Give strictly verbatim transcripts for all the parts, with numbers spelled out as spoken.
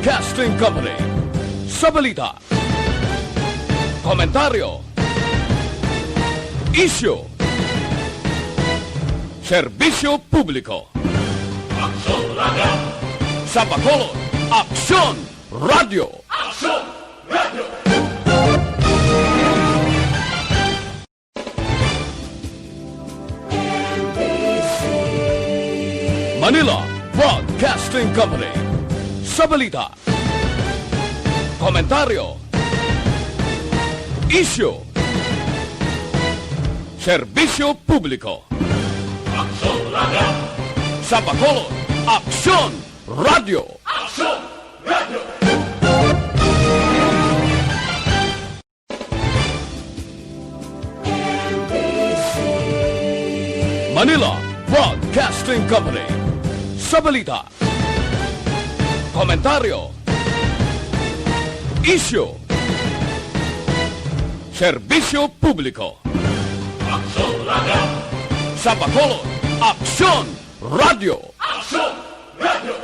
Broadcasting Company. Sa balita, komentaryo, isyu, serbisyo publiko. Aksyon Radio! Sa Bacolod, Aksyon Radio! Aksyon Radio! Manila Broadcasting Company. Sa balita, komentaryo, isyu, serbisyo publiko. Aksyon Radio! Sa Bacolod, Aksyon Radio! Aksyon Radio! Manila Broadcasting Company. Sa balita, komentaryo, isyu, serbisyo publiko. Aksyon Radio! Sa Bacolod, Aksyon Radio! Aksyon Radio!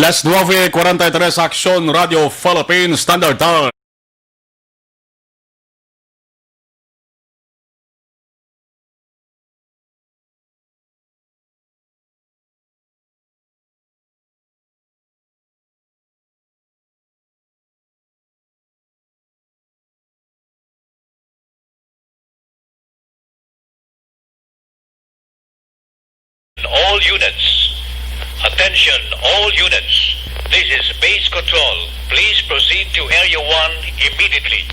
Las nueve cuarenta y tres, Aksyon Radio Philippine Standard Time. All units. Attention, all units. This is Base Control. Please proceed to Area one immediately.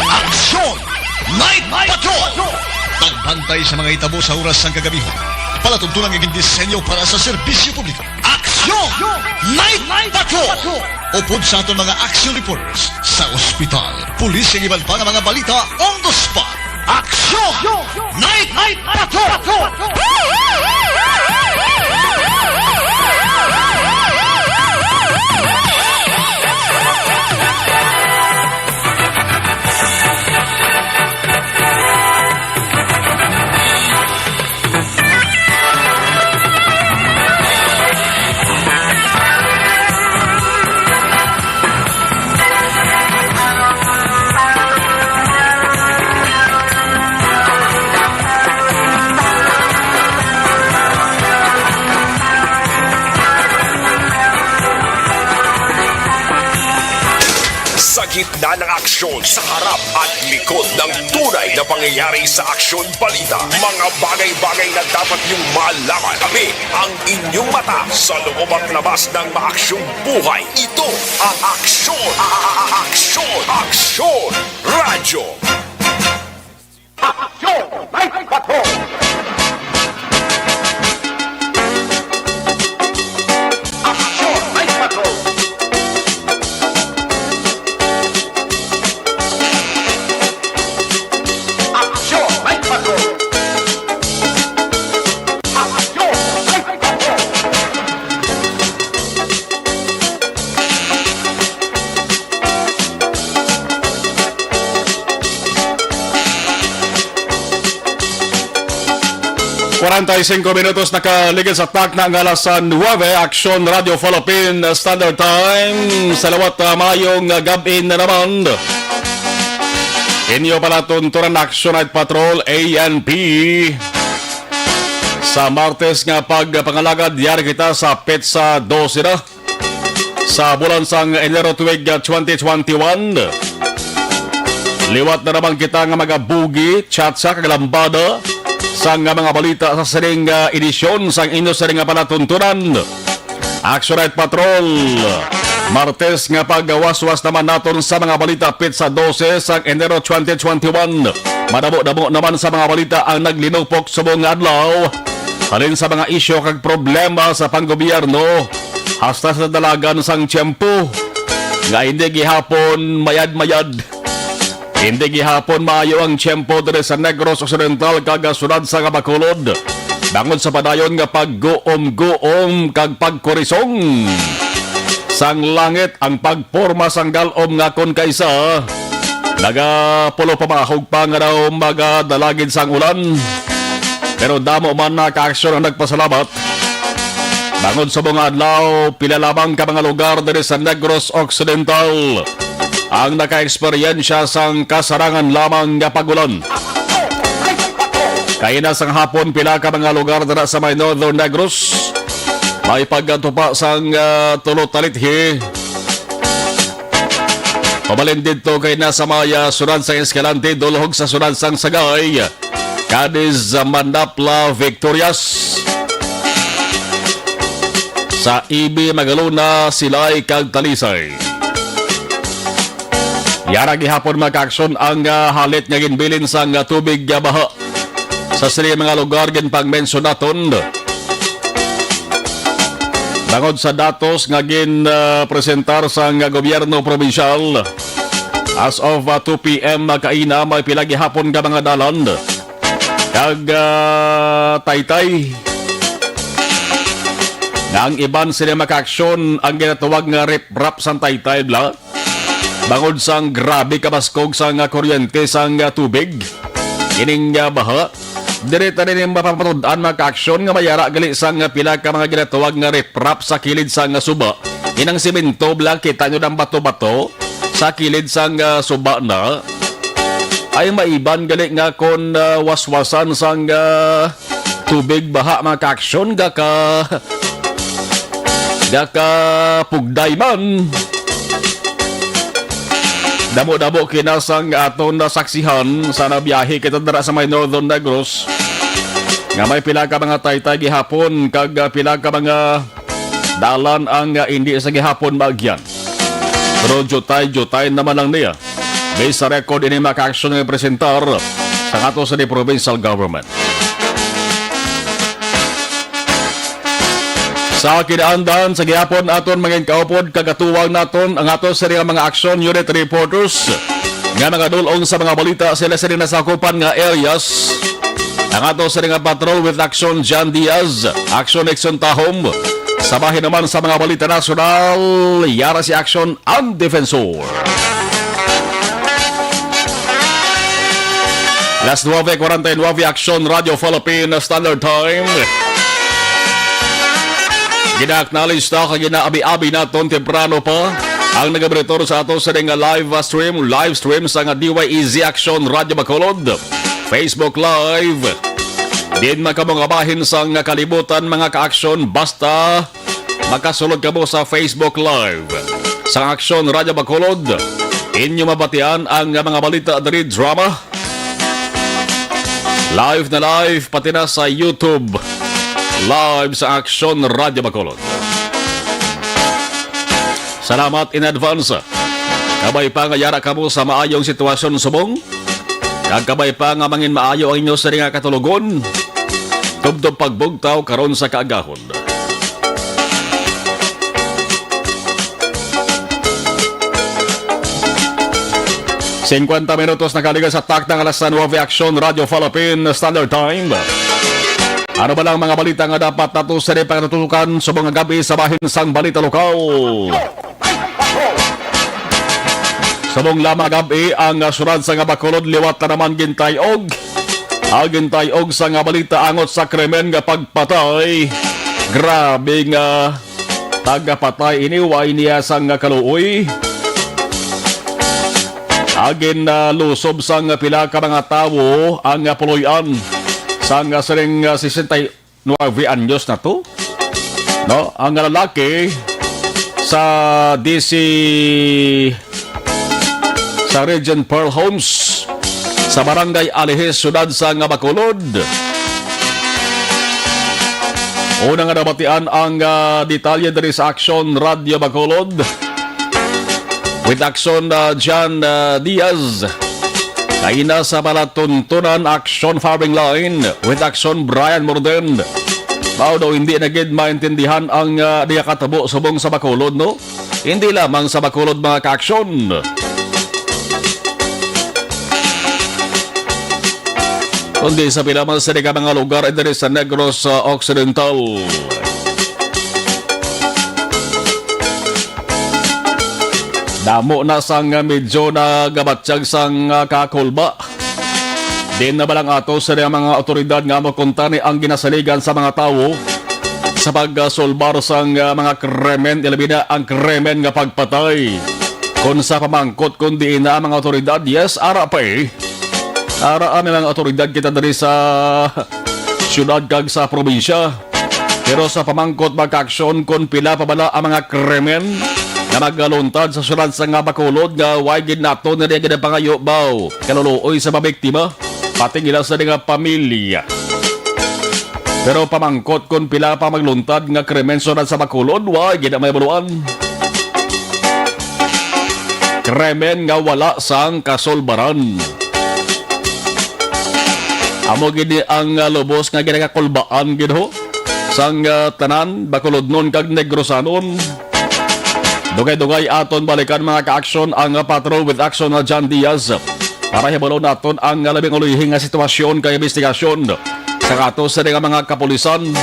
Aksyon! Night Patrol! Pagbantay sa mga hitabo sa oras sang kagabihon. Palatuntunan nga gindisenyo para sa serbisyo publiko. Aksyon! Night Patrol! Upod sa aton mga action reporters sa ospital, pulis, kag iban pa nga mga balita on the spot. Aksyon! Night Patrol! Sa gitna ng aksyon, sa harap at likod ng tunay na pangyayari sa aksyon balita, mga bagay-bagay na dapat niyong malaman. Kami ang inyong mata sa loob at labas ng maaksyong buhay. Ito ang Aksyon, a-, a-, a-, Aksyon, Aksyon Radyo. Aksyon Night Patrol! Aksyon Night Patrol! Aksyon Night Patrol! Aksyon Night Patrol! Kwarenta y singko minutos nakaligid sa takna nga alas nuebe, Aksyon Radio Philippine Standard Time. Sa liwat, ah, maayong, ah, gab-i na naman. Inyo palatuntunan Aksyon Night Patrol, A N P. Sa Martes nga pagpangalagad, yari kita sa petsa dose na sa bulan sang Enero tuig, ah, twenty twenty-one. Liwat na naman kita nga magabugi, chatsa, kag lambada sang mga balita sa sining, ah, edisyon sang inyo sining nga palatuntunan. Action Night Patrol. Martes nga pagwaswas naman naton sa mga balita, petsa dose sang Enero twenty twenty-one. Madamo-damo naman sa mga balita ang naglinupok subong nga adlaw. Halin sa mga isyu kag problema sa panggobyerno, hasta sa dalagan sang tiyempo, nga hindi gihapon mayad-mayad. Hindi gihapon maayo ang tiyempo diri sa Negros Occidental kag siyudad sang Bacolod, bangod sa padayon nga pagguom-guom kag pagkurisong sang langit, ang pagporma sang galom nga kon kaisa Nagapulopamahog pa nga daw magadala gid sang ulan. Pero damo man na ka-aksyon ang nagpasalamat. Bangod sa mga adlaw, pila lamang ka mga lugar diri sa Negros Occidental ang naka-eksperyensya sang kasarangan lamang nga pag-ulan. Kaina sang hapon, pila ka mga lugar dira sa may Northern Negros may pagkatupa sang, ah, tulo talithi. Pabalin didto kay nasa may, ah, Sunan sang Escalante, dulhog sa Sunan sang Sagay, Cadiz, Manapla, Victorias, sa Ibi, Magalona, Silay, kag Talisay. Yara gihapon, mga ka-aksyon, ang, ah, halit nga ginbilin sang, ah, tubig nga baha sa sini mga lugar ginpangmensyon naton. Bangod sa datos nga gin, ah, presentar sang gobyerno probinsyal, as of, ah, two P M kaina, may pila gihapon nga mga dalan kag, ah, taytay nga ang iban sini mga ka-aksyon ang ginatawag nga riprap sang taytay, bla. Bangod sang grabe kabaskog sang, ah, kuryente sang, ah, tubig, ining, ah, baha, diri ta rin mapamatud-an, mga ka-aksyon, nga may ara gali sang, ah, pila ka mga ginatawag nga riprap sa kilid sang, ah, suba. Inang simento, bla, kita nyo ng bato-bato sa kilid sang, ah, suba na. Ay maiban gali nga kon, ah, waswasan sang, ah, tubig baha, mga ka-aksyon, gaka, gaka pugday man. Damo-damo kinasang aton nasaksihan sa nabiyahe kita dira sa may Northern Negros, nga may pila ka mga taytay gihapon kag, ah, pila ka mga dalan ang, ah, hindi sa gihapon maagyan. Pero jutay-jutay naman lang niya. Based sa record, ini mga ka-aksyon nga presentar sa ato sa di provincial government. Sa kinaandan sa gihapon aton mangin kaupod kagatuwang naton ang ato sa mga aksyon unit reporters nga mga dulong sa mga balita sila sa nasakupan nga areas. Ang ato sa mga patrol with Action John Diaz, Action Nixon Tahom. Sa bahin naman sa mga balita nasyonal, yara si Action ang Defensor. Las nuebe cuarenta y nueve, Action Radio Philippine Standard Time. Gina-acknowledge ta kag ginaabi-abi naton temprano pa ang nagabretor sa ato sa nga live stream, live stream sa nga D Y E Z Action Radio Bacolod Facebook Live. Din man kamo nga bahin sa nga kalibutan, mga ka-aksyon, basta makasulod kamo sa Facebook Live sa Aksyon Radyo Bacolod. Inyo mabatian ang mga balita diri, drama. Live na live, pati na sa YouTube. Live sa Aksyon Radyo Bacolod. Salamat in advance. Kabay pa nga yara kamo sa maayong sitwasyon subong. Kag kabay pa nga mangin maayo ang inyo sini nga katulogon. Tubtob pagbugtaw karon sa kaagahon. Singkwenta minutos nakaligas sa takna nga alas nuebe, Aksyon Radyo Philippine Standard Time. Ano ba lang mga balita nga dapat nato sini pagkatutukan subong nga gab-i sa bahin sang balita lokal? Subong lamang gab-i ang, ah, syudad sa nga Bacolod liwat na naman gintay-og. Ang gintay-og sa nga balita angot sa krimen nga pagpatay. Grabe nga tagapatay ini, wa niya sang nga kaluoy. Agin na lusob sang pila ka mga tawo ang, ah, puloy-an sang, ah, sining, ah, sesenta nuebe anyos na to, no? Ang lalaki sa D C, sa Regent Pearl Homes, sa Barangay Alihis, siyudad sa nga Bacolod. Una nga nabatian ang, ah, detalye diri sa Aksyon Radyo Bacolod. With Aksyon, ah, John, ah, Diaz. Kaina sa palatuntunan, Aksyon Firing Line with Aksyon Brian Morden. Mao daw hindi na gid maintindihan ang, ah, nagakatabo subong sa Bacolod, no? Hindi lamang sa Bacolod, mga ka-aksyon, kundi sa pila man sa mga lugar diri sa Negros, ah, Occidental. Amo na sang medyo nagabatyag sang, ah, kakulba. Din na ba lang ato sa mga awtoridad nga makuntani ang ginasaligan sa mga tawo sa pagsulbar sang, ah, mga krimen, ilabi na ang krimen nga pagpatay. Kung sa pamangkot kung diin na ang mga awtoridad, yes, ara pa eh. Ara ang mga awtoridad kita diri sa syudad kag sa probinsya. Pero sa pamangkot, mga kaaksyon, kung pila pa bala ang mga krimen nga magaluntad sa syudad sa nga Bacolod nga way gid nato nila ginapangayo baw kaluluoy sa mga biktima, pati nila sa nga pamilya. Pero pamangkot kung pila pa magluntad nga krimen sa syudad sa Bacolod, way gid may baluan. Krimen nga wala sang kasulbaran. Amo gid ni ang, ah, lubos nga ginakakulbaan gid ho sang, ah, tanan, Bacolodnon kag Negrosanon. Dugay-dugay aton balikan, mga kaaksyon, ang, ah, Patrol with Action na John Diaz para hibalon naton ang, ah, labing ulihi nga sitwasyon kag investigasyon sa ato sa mga kapulisan.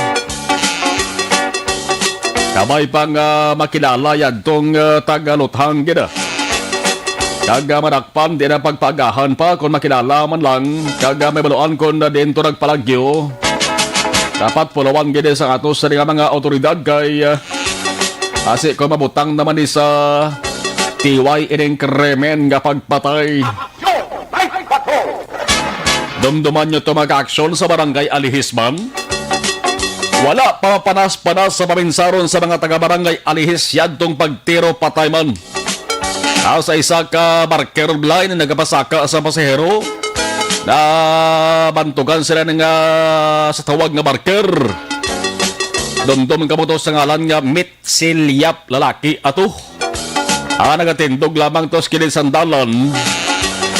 Kabay pa nga makilala yadtong, ah, tagaluthang gid, ah. Kag, ah, madakpan, di na pagpaagahan pa kon makilala man lang. Kag, ah, may baluan kon, ah, diin to nagpalagyo. Dapat pulawan gid sa ato sa mga awtoridad kay, ah, asi kon mabutang naman ni sa tiway ining krimen nga pagpatay. Dumduman nyo to, mga kaaksyon, sa Barangay Alihisman. Wala pa panas-panas sa paminsaron sa mga taga-Barangay Alihis yadtong pagtiro patay man. Ah, sa isa ka barker line nagapasaka sa pasahero, nabantugan sila nga sa tawag nga barker. Dumdum kamo to sa ngalan nga Mit Silyap, lalaki ato. Ang nagatindog lamang to sa kilid sang dalan.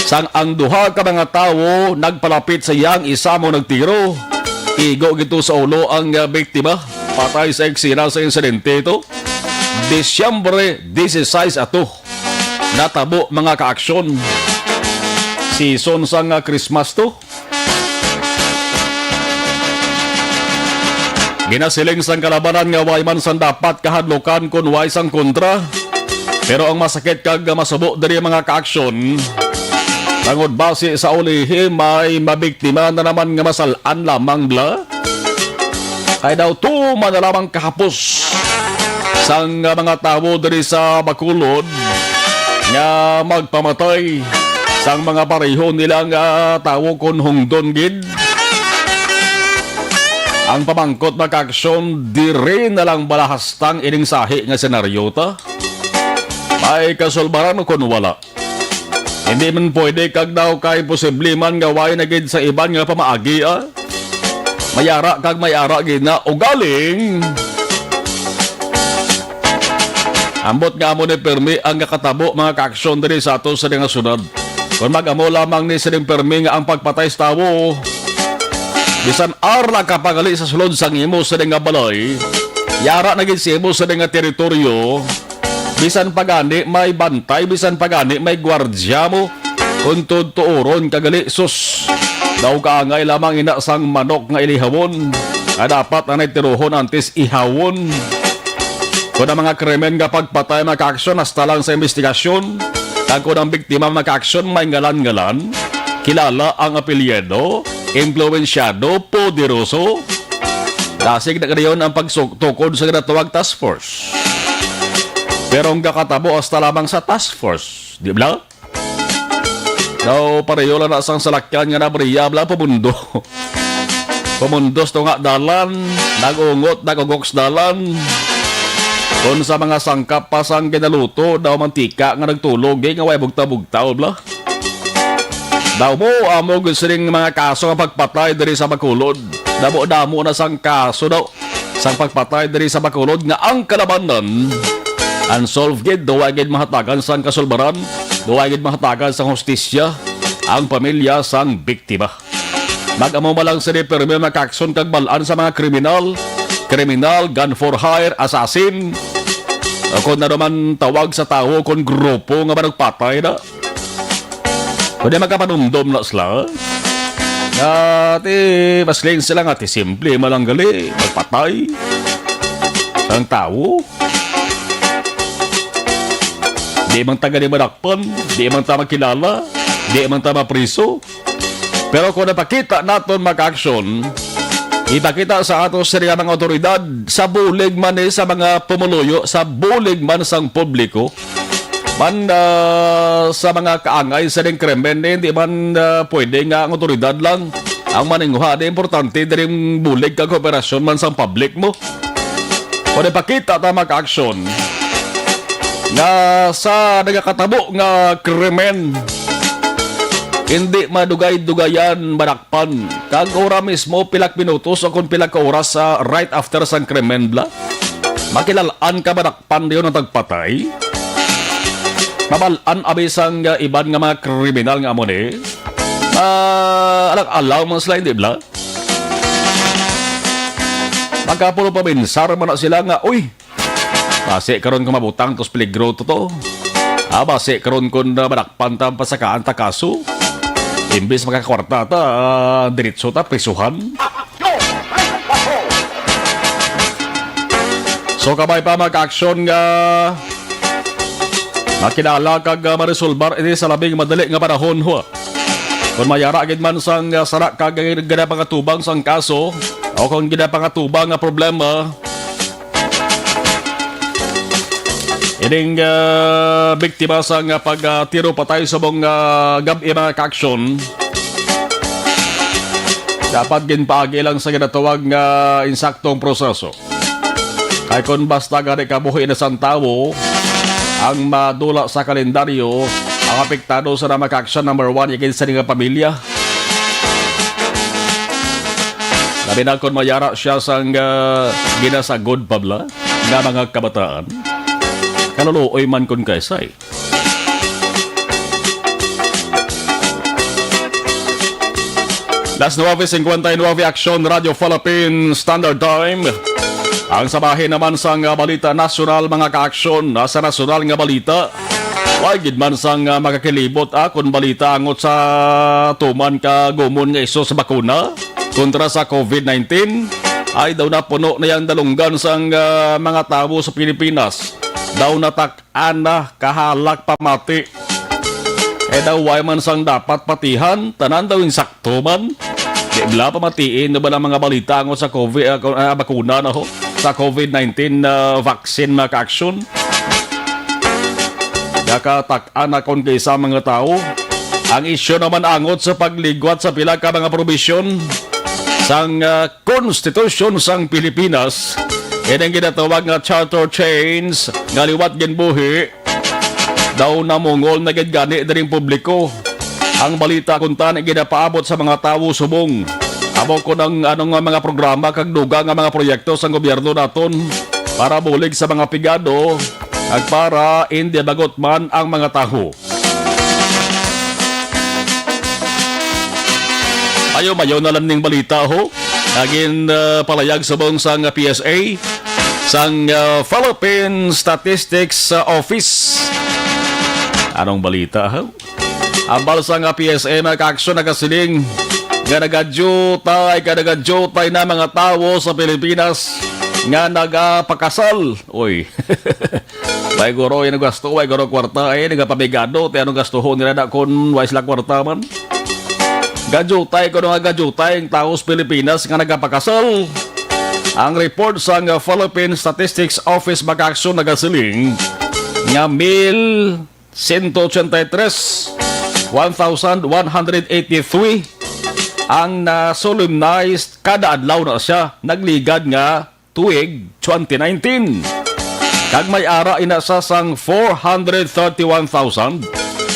Sang ang duha ka mga tawo nagpalapit sa iyang isa mo nagtiro, igo gito sa ulo ang, ah, biktima. Patay sa eksena sa insidente ito. Disyembre dieciséis ato. Natabo, mga kaaksyon. Season sang, ah, Christmas to. Ginasiling sang kalabanan nga way man sang dapat kahadlukan kon way sang kontra. Pero ang masakit kag masubo diri, mga kaaksyon, tungod basi sa ulihi may mabiktima na naman nga masal-an lamang bala. Kay daw tuman na lamang kahapos sang mga tawo diri sa Bacolod nga magpamatay sang mga pareho nila nga tawo kon hungdon gid. Ang pamangkot, mga kaaksyon, diri na lang bala hastang ining sahi nga senaryo ta? May kasulbaran kon wala? Hindi man pwede kag daw kay posible man nga way na gid sa iban nga pamaagi, ah. May ara kag may ara gid na ugaling. Ambot nga amo ni permi ang nakatabo, mga kaaksyon, diri sa ato sa nga syudad. Kung mag-amo lamang ni sining permi nga ang pagpatay sa tawo, bisan ara ka pa gali sa sulod sang imo sa nga balay, yara na gid sa imo sa nga teritoryo, bisan pa gani may bantay, bisan pa gani may gwardya mo, kung tutuoron ka gali, sus, daw kaangay lamang ina sang manok nga ilihawon, nga dapat anay tirohon antes ihawon. Kung ang mga krimen nga pagpatay makaaksyon hasta lang sa investigasyon, kag kung ang biktima makaaksyon may ngalan-ngalan, kilala ang apelyido, impluwensyado, poderoso, dasig na ganayon ang pagtukod sa ginatawag task force. Pero ang gakatabo hasta lamang sa task force, di ba? Daw pareho lang na sang salakyan nga nabriya bala pamundo. Pamundos to nga dalan, nag-ungot, nag-ugok sa dalan. Kung sa mga sangkap pa sang ginaluto, daw mantika nga nagtulog, eh, nga way bugtaw-bugtaw, bala. Daw mo, amo gid sining mga kaso nga pagpatay diri sa Bacolod. Damo-damo na sang kaso daw sang pagpatay diri sa Bacolod nga ang kalabanan unsolved gid, daw way gid mahatagan sang kasulbaran, daw way gid mahatagan sang hustisya ang pamilya sang biktima. Mag-amo man lang sini pirmi makaaksyon kag bal-an sa mga kriminal, kriminal, gun for hire, assassin, o kung ano man tawag sa tawo kung grupo nga manugpatay na. Pwede makapanumdom na sila. Nga ti, mas lain sila nga ti simple man lang gali, magpatay ang tawo. Di man ta gani madakpan, di man ta makilala, di man ta mapriso. Pero kung napakita naton, mga ka-aksyon, ipakita sa ato sini nga mga awtoridad, sa bulig man ni sa mga pumuluyo, sa bulig man sang publiko, man, ah, sa mga kaangay sa ning krimen, eh, hindi man, ah, pwede nga ang awtoridad lang ang maninguha. Di importante diri ang bulig kag kooperasyon man sang public mo. Kung ipakita ta, mga ka-aksyon, nga sa nagakatabo nga krimen, hindi madugay-dugayan madakpan. Kag ora mismo, pila ka minutos o kung pila ka oras, ah, right after sang krimen, bala, makilal-an ka madakpan diyon ang tagpatay. Mabal-an abi sang, ah, iban nga mga kriminal nga amo ni, ah, alang-alang man sila, hindi bala? Magkapulo paminsar man na sila nga, "Uy, basi karon ko mabutang tos peligro to to. Ah, basi karon kon, ah, madakpan ta, pasakaan ta kaso. Imbis makakwarta ta, ah, diretso ta prisuhan." So, kabay pa, mga ka-aksyon, nga makilala kag, ah, maresolbar ini sa labing madali nga panahon, ho. Kung mayara gid man sang, ah, sara kag ginapangatubang sang kaso o kung ginapangatubang nga problema, ining, ah, biktima sang, ah, pag, ah, tiro patay subong, ah, gab-i, mga ka-aksyon, dapat ginpaagi lang sa ginatawag nga insaktong proseso. Kay kon basta gani kabuhi na sang tawo ang madula sa kalendaryo, ang apektado sa mga ka-aksyon number one, igid sa nga pamilya. Labi na kon mayara siya sang, ah, ginasagod pa bala nga mga kabataan. Kaluluoy man kon kaisay. Las nuebe cincuenta y nueve, Aksyon Radyo Philippine Standard Time. Ang sa bahin naman sang, ah, balita nasyonal, mga ka-aksyon, ah, sa nasyonal nga balita. Way gid man sang, ah, makakilibot, ah, kun balita angot sa tuman ka gumon nga iso sa bakuna kontra sa covid nineteen. Ay daw na puno na yang dalunggan sang, ah, mga tawo sa Pilipinas. Daw natak ana kahalak pamati. Eh, daw way man sang dapat patihan, tanan daw insakto man. Di bala pamatiin na ba ang mga balita angot sa covid, ah, ko-, ah, bakuna na ho? Sa covid nineteen, ah, vaccine, mga ka-aksyon? Nakatak-an na kon kay sa mga tawo. Ang isyu naman angot sa pagligwat sa pila ka mga probisyon sang, ah, Konstitusyon sang Pilipinas, ining ginatawag nga charter change nga liwat ginbuhi, daw namungol na gid gani diring publiko ang balita kuntani ginapaabot sa mga tawo subong amo kon ang ano nga mga programa kag dugang nga mga proyekto sang gobyerno naton para bulig sa mga pigado kag para indi bagot man ang mga tawo. Mayo-mayo na lang ning balita, ho. Nagin, ah, palayag subong sang P S A, sang, ah, Philippine Statistics, ah, Office. Anong balita, ho? Ambal sang P S A, mga ka-aksyon, nagasiling nga nagadiyutay ka, nagadiyutay na mga tawo sa Pilipinas nga nagapakasal. Uy. Way guro, yan ang gasto, way guro kwarta, eh, nagapamigado, ti anong gastuhon nila na kung way sila kwarta man? Gajutay, kuno nga gajutay ang tawo sa Pilipinas nga nagapakasal. Ang report sang Philippine Statistics Office, mga ka-aksyon, nagasiling nga mil sento ochenta y tres, one thousand one hundred eighty-three ang na-solemnize kada adlaw na siya, nagligad nga tuig twenty nineteen. Kag may ara ina sa sang four hundred thirty-one thousand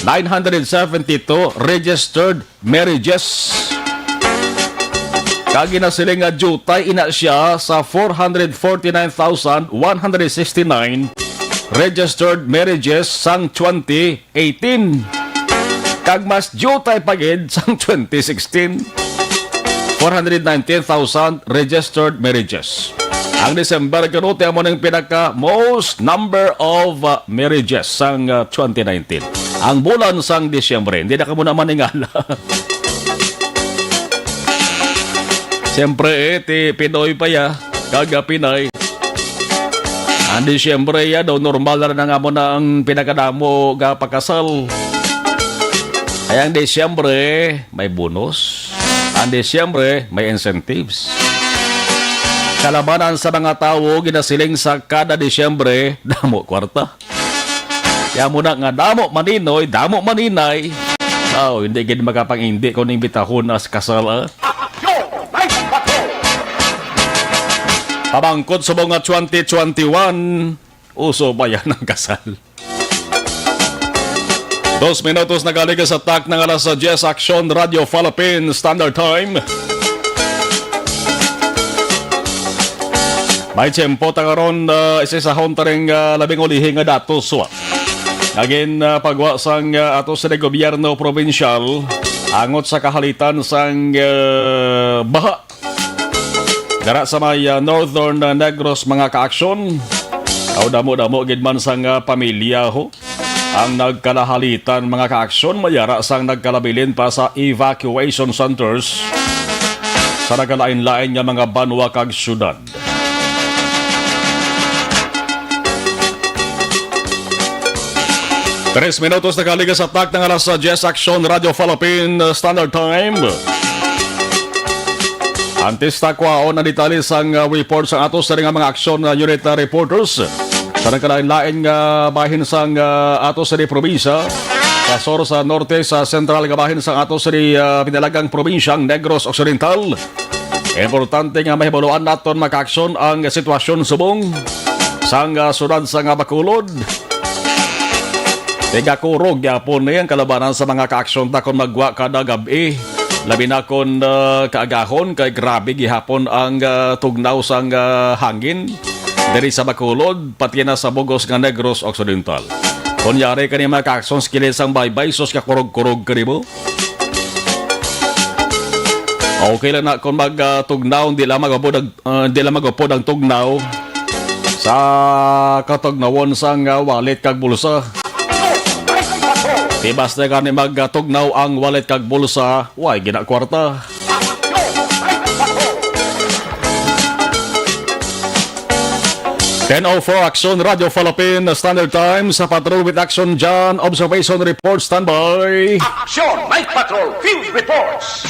nine hundred seventy-two registered marriages. Kag ginasiling nga diutay ina siya sa four hundred forty-nine thousand one hundred sixty-nine registered marriages sang twenty eighteen. Kag mas diutay pa gid sang twenty sixteen, four hundred nineteen thousand registered marriages. Ang December, kuno, ti amo ning pinaka most number of, uh, marriages sang, uh, twenty nineteen. Ang bulan sang Disyembre, hindi na kamo na maningala. Siyempre, eh, ti Pinoy pa ya, kag, uh, Pinay. Ang Disyembre, ya, daw normal na lang nga mo na ang pinakadamo nga pakasal. Ay, ang Disyembre, may bonus. Ang Disyembre, may incentives. Kalabanan sa mga tawo, ginasiling sa kada Disyembre, damo kwarta. Kaya mo na nga, damo maninoy, damo maninay. Oh, hindi gid makapangindi kung imbitahon as kasal, ah. Pamangkot subong nga twenty twenty-one, uso ba yan ang kasal? Dos minutos na kaligas sa tak ng alas diyes, Aksyon Radio Philippine Standard Time. May tiyempo ta karon, ah, isa sa hontaring, ah, labing ulihi nga datos, wa. Nagin, ah, pagwa sang, ah, ato sa gobyerno probinsyal, angot sa kahalitan sang, ah, baha. Dara sa may, ah, Northern, ah, Negros, mga kaaksyon. Aw, damo-damo gid man sang, ah, pamilya, ho. Ang nagkalahalitan, mga kaaksyon, mayara sang nagkalabilin pa sa evacuation centers sa nagkalain-lain nga mga banwa kag syudad. Tres minutos na kaligas sa tak ng alas diyes, Aksyon Radio Philippine Standard Time. Antes ta kwaon ang detalye sang, uh, report sa ato sa nga mga aksyon, uh, unit, uh, reporters sa nagkalain-lain nga bahin sang, uh, ato sa probinsya, sa sur, sa norte, sa sentral nga bahin sang ato sa, uh, pinalagang probinsyang Negros Occidental. Importante nga mahibaluan naton, mga kaaksyon, ang sitwasyon subong sang, ah, sudad sang, ah, Bacolod. Tigakurog gyapon ni ang kalabanan sa mga kaaksyon ta kon magwa kada gab-i. Labi na kon, ah, kaagahon kay grabe gihapon ang, ah, tugnaw sang, ah, hangin diri sa Bacolod, pati na sa bug-os nga Negros Occidental. Kon yari kani mga kaaksyon sa kilid sang baybay, sus, kakurog-kurog kani mo. Okay lang na kung mag, ah, tugnaw, di lang mag-upod ang, ah, di lang mag-upod ang tugnaw sa katugnawon sang, ah, wallet kag bulsa. Di basta gani mag, ah, tugnaw ang wallet kag bulsa, way ginakwarta. Ten oh four, Aksyon Radio Philippine Standard Time sa Patrol with Action John. Observation report, standby. Action Night Patrol Field Reports.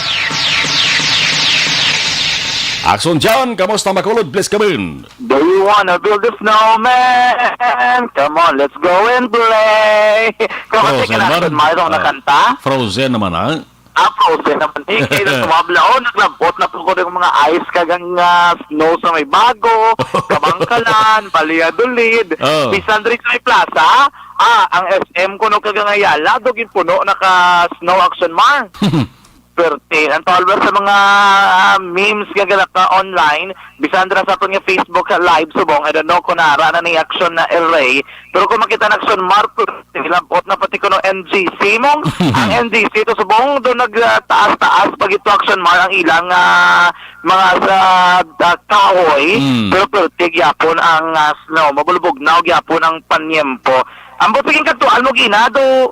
Action John, kamusta Bacolod? Please come in. Do you wanna build a snowman? Come on, let's go and play. Kamusta ka na, Action Mario, ang nakanta? Frozen naman, ha? Ah, frozen naman. Eh, kayo na sumabla. Oh, naglabot na po ko ng mga ice kag ang, ah, snow sa may Bago, Kabangkalan, Valladolid. Oh. Bisan diri sa may plaza, ah, ang S M kuno kag ang Ayala, do ginpuno na ka snow, Action Mar. Perti. Ang tawag sa mga, ah, memes nga gala ka online, bisan dira sa aton nga Facebook Live subong, I don't know kung nara na ni Action na El Rey, pero kung makita na Action Marcos, nilabot na pati kuno N G C mong. Ang N G C to subong do nagtaas-taas pag ito Action Mar ang ilang, ah, mga sa, ah, kahoy, Mm. pero perti gyapon ang, ah, snow, mabulbugnaw gyapon ang panyempo. Ang busiging kagtuan mo ginado,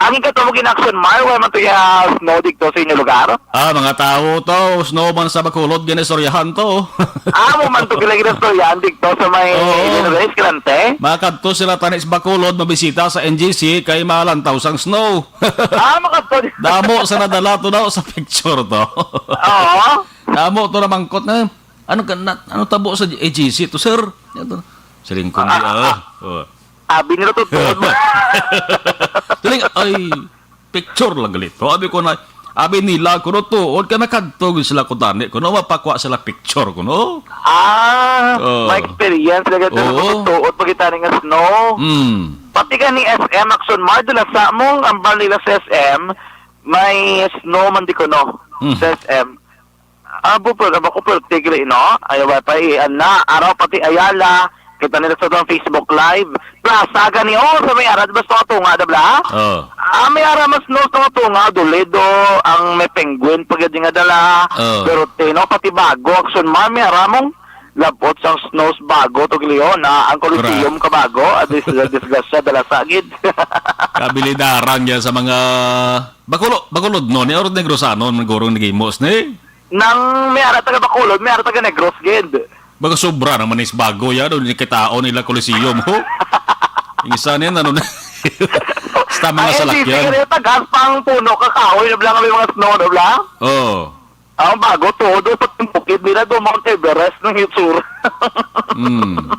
ang ikatuo mo gin-Action Mar, wala man to ya snow dito sa inyo lugar? Ah, mga tawo to, snow man sa Bacolod, ginistoryahan to. Ah, mo man to gila ginistoryahan dito sa may Oo. Lino Escalante? Makadto sila tani sa Bacolod, mabisita sa N G C, kay malantaw sang snow. Ah, makadto. Damo sa nadala to daw sa picture to. Oo. Damo to na mangkot na. Ano ka na, ano tabo sa A G C to, sir? Ito. Siling ko, ah, ah, ah. Oh. Abi nila to, tuod mo. Siling, ay, picture lang gali to. Abi ko na, abi nila, kuno tuod ka nakadto, sila ko tani, kuno mapakwa sila picture, kuno. Ah, oh. May experience, lagi to, oo. Kuno tuod, pagkita ni nga snow. Mm. Pati ka ni S M Action Mart, dala sa mong, ang bar nila sa S M, may snow man di kuno, mm, sa S M. Abo, pero ba ko, pero tigre, no? Ayaw ba pa, eh, ana, araw pati Ayala, kita nila sa atong Facebook Live. Plaza gani, oh, sa may ara, basta tunga, da bla? Oh. Ah, may ara mas no, sa tunga, Doledo, ang may penguin, pag nga dala. Oh. Pero tino, pati Bago, Action Mar, may ara mong labot sa snows Bago, to Leon, ah, ang Coliseum ka Bago, ah, dis-, disgrasya, dala sa gid. Kabilidaran niya sa mga Bacolod, Bacolod, no? Ni Orod Negrosanon, man gurong nagimos, ni? Nang may ara taga Bacolod, may ara taga Negros gid. Baga sobra naman is bago yan, doon yung kitaon nila Coliseum, ho. Yung isa niyan, ano na, sa mga Ang N D P salakyan. Kanina, tagas pa ang puno, kakahoy na lang kami mga snow na lang. Oh. Ang bago, todo pa yung bukid nila, do Mount Everest ng hitsura. Mm.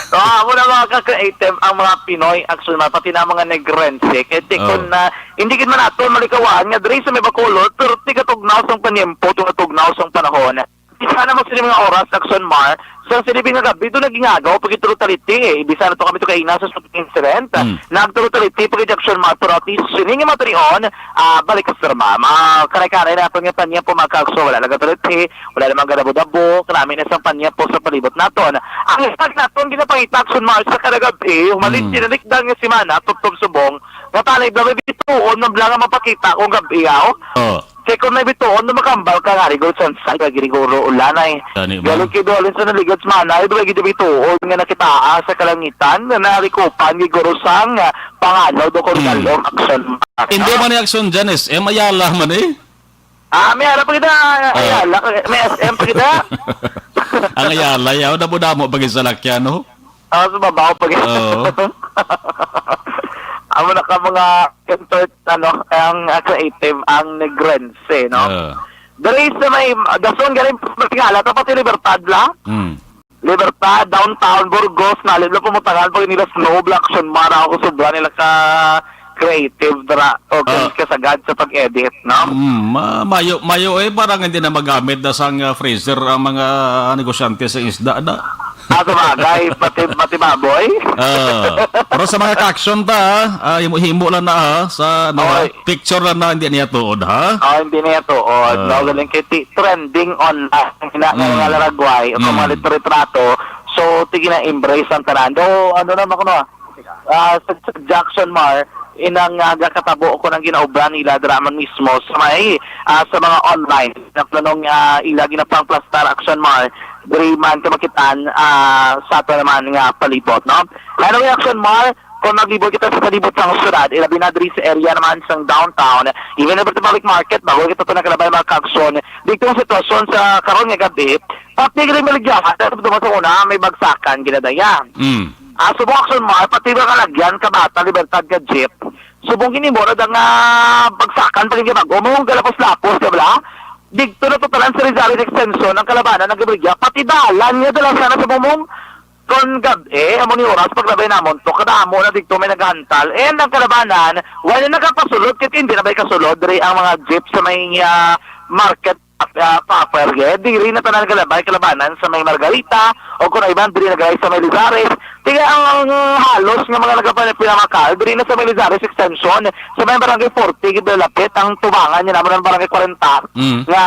So, amo na mga ka-creative ang mga Pinoy, actually, pati na mga Negrense. Kaya tikon Oh. na, hindi gid man nato malikawaan nga diri sa may Bacolod, pero tigatugnaw sang panyempo, tigatugnaw sang panahon. Di sana mo sila mga oras, Action Mar, sa silibing nga gabi, doon nagingagaw, pag iturutaliti, eh. Ibisa na to kami to kaina sa shooting incident. Mm. Nagturutaliti, pag Action Mar, pero at least, sining yung materion, ah, balik ka sa drama. Makaray-karay na aton nga panyempo, mga ka-action, wala nagaturutaliti, wala namang gadabo-dabo, karami na sang panyempo sa palibot naton. Ang isang naton, ginapangita, Action Mar, sa kada gabi, humalit, Mm. sinalikdan nga semana, tubtob subong, nga tanay bla, may bituon, man bla nga mapakita kung gabi, aw. Oh. Kay kung may bituon, na makambal ka nga, rigor sa sa, kag rigor ulanay. Gani ba? Galing kay Dolin sa naligad semana, ay, bala gid bituon nga nakitaa sa kalangitan, na narikupan, rigor sang, ah, panganod o kung Mm. galong action. Hindi man yung action dyan, S M Ayala man eh. Ah, may harap pa kita, Ayala, may S M pa kita. Ang Ayala, yaw, damo-damo pag salakyan, no? Ah, sa babaw pa kita. Oo. Amo na ka mga entertain, ano, ang, ah, creative, ang Negrense, no? Ah. Dali sa may, ah, dason galing, tingala, tapos yung Libertad, la? Mm. Libertad, downtown, Burgos, nalim na pumutangan pag nila snow block, action, mara ako sobra nila ka creative dra o Ah. kasagad sa pag-edit, no? Mm, ma- mayo, mayo eh, parang hindi na magamit na sang uh, freezer ang mga negosyante sa isda na. Ah, sa bagay, pati, pati baboy. Ah, pero sa mga ka-action ta, ah, himo-himo lang na ha, sa ano, ha? Oy. Picture lang na hindi niya tuod ha. Oh, hindi niya tuod. Ah. No? Galing kay ti- trending online. Ang ina ng Mm. mga laragway o Mm. mga litrato. So, tige na embrace ang tanan. Do, ano na, makuno, ah, sa, sa Jackson Mar, inang uh, gakatabo ko ng ginaobra nila dira man mismo sa may, ah, sa mga online. Na planong uh, ila ginapangplastar, Action Mar, diri man kamakitaan, ah, sa ato naman nga palibot, no? Anyway, Action Mar, kung maglibot kita sa palibot sang syudad, ilabi na diri sa area naman sang downtown, even over the public market, bago kita ito nakalabay mga kaaksyon, dito ang sitwasyon sa karon nga gabi, pati rin maligyahan, sa duman sa una, may bagsakan, ginadaya. Mm. Ah, subong, Action Mar, pati ba kalagyan, kabata, libertad ka jeep. Subong gini mo, na nga bagsakan, pag hindi bago, mo galapos-lapos, di ba? Digto na totalan sa Rizales Extension, ang kalabanan, nagabaligya, pati dalan niya, dala sana sa bumong. Kon gab-, eh, amo ni oras, paglabay namon to, kada amo na digto may nagahantal. Eh, ang kalabanan, wala nagapasulod, kaya hindi na ba'y kasulod, diri ang mga jeep sa may, ah, market, ah, proper, eh. Diri na tanan kalabay, kalabanan sa may Margarita, o kung iban, diri na galay sa may Lizares. Kaya ang, ang halos nga mga nagapanamakal, diri na sa may Lizares Extension, sa may Barangay forty, gid lapit ang tubangan niya naman ang Barangay forty, Mm. nga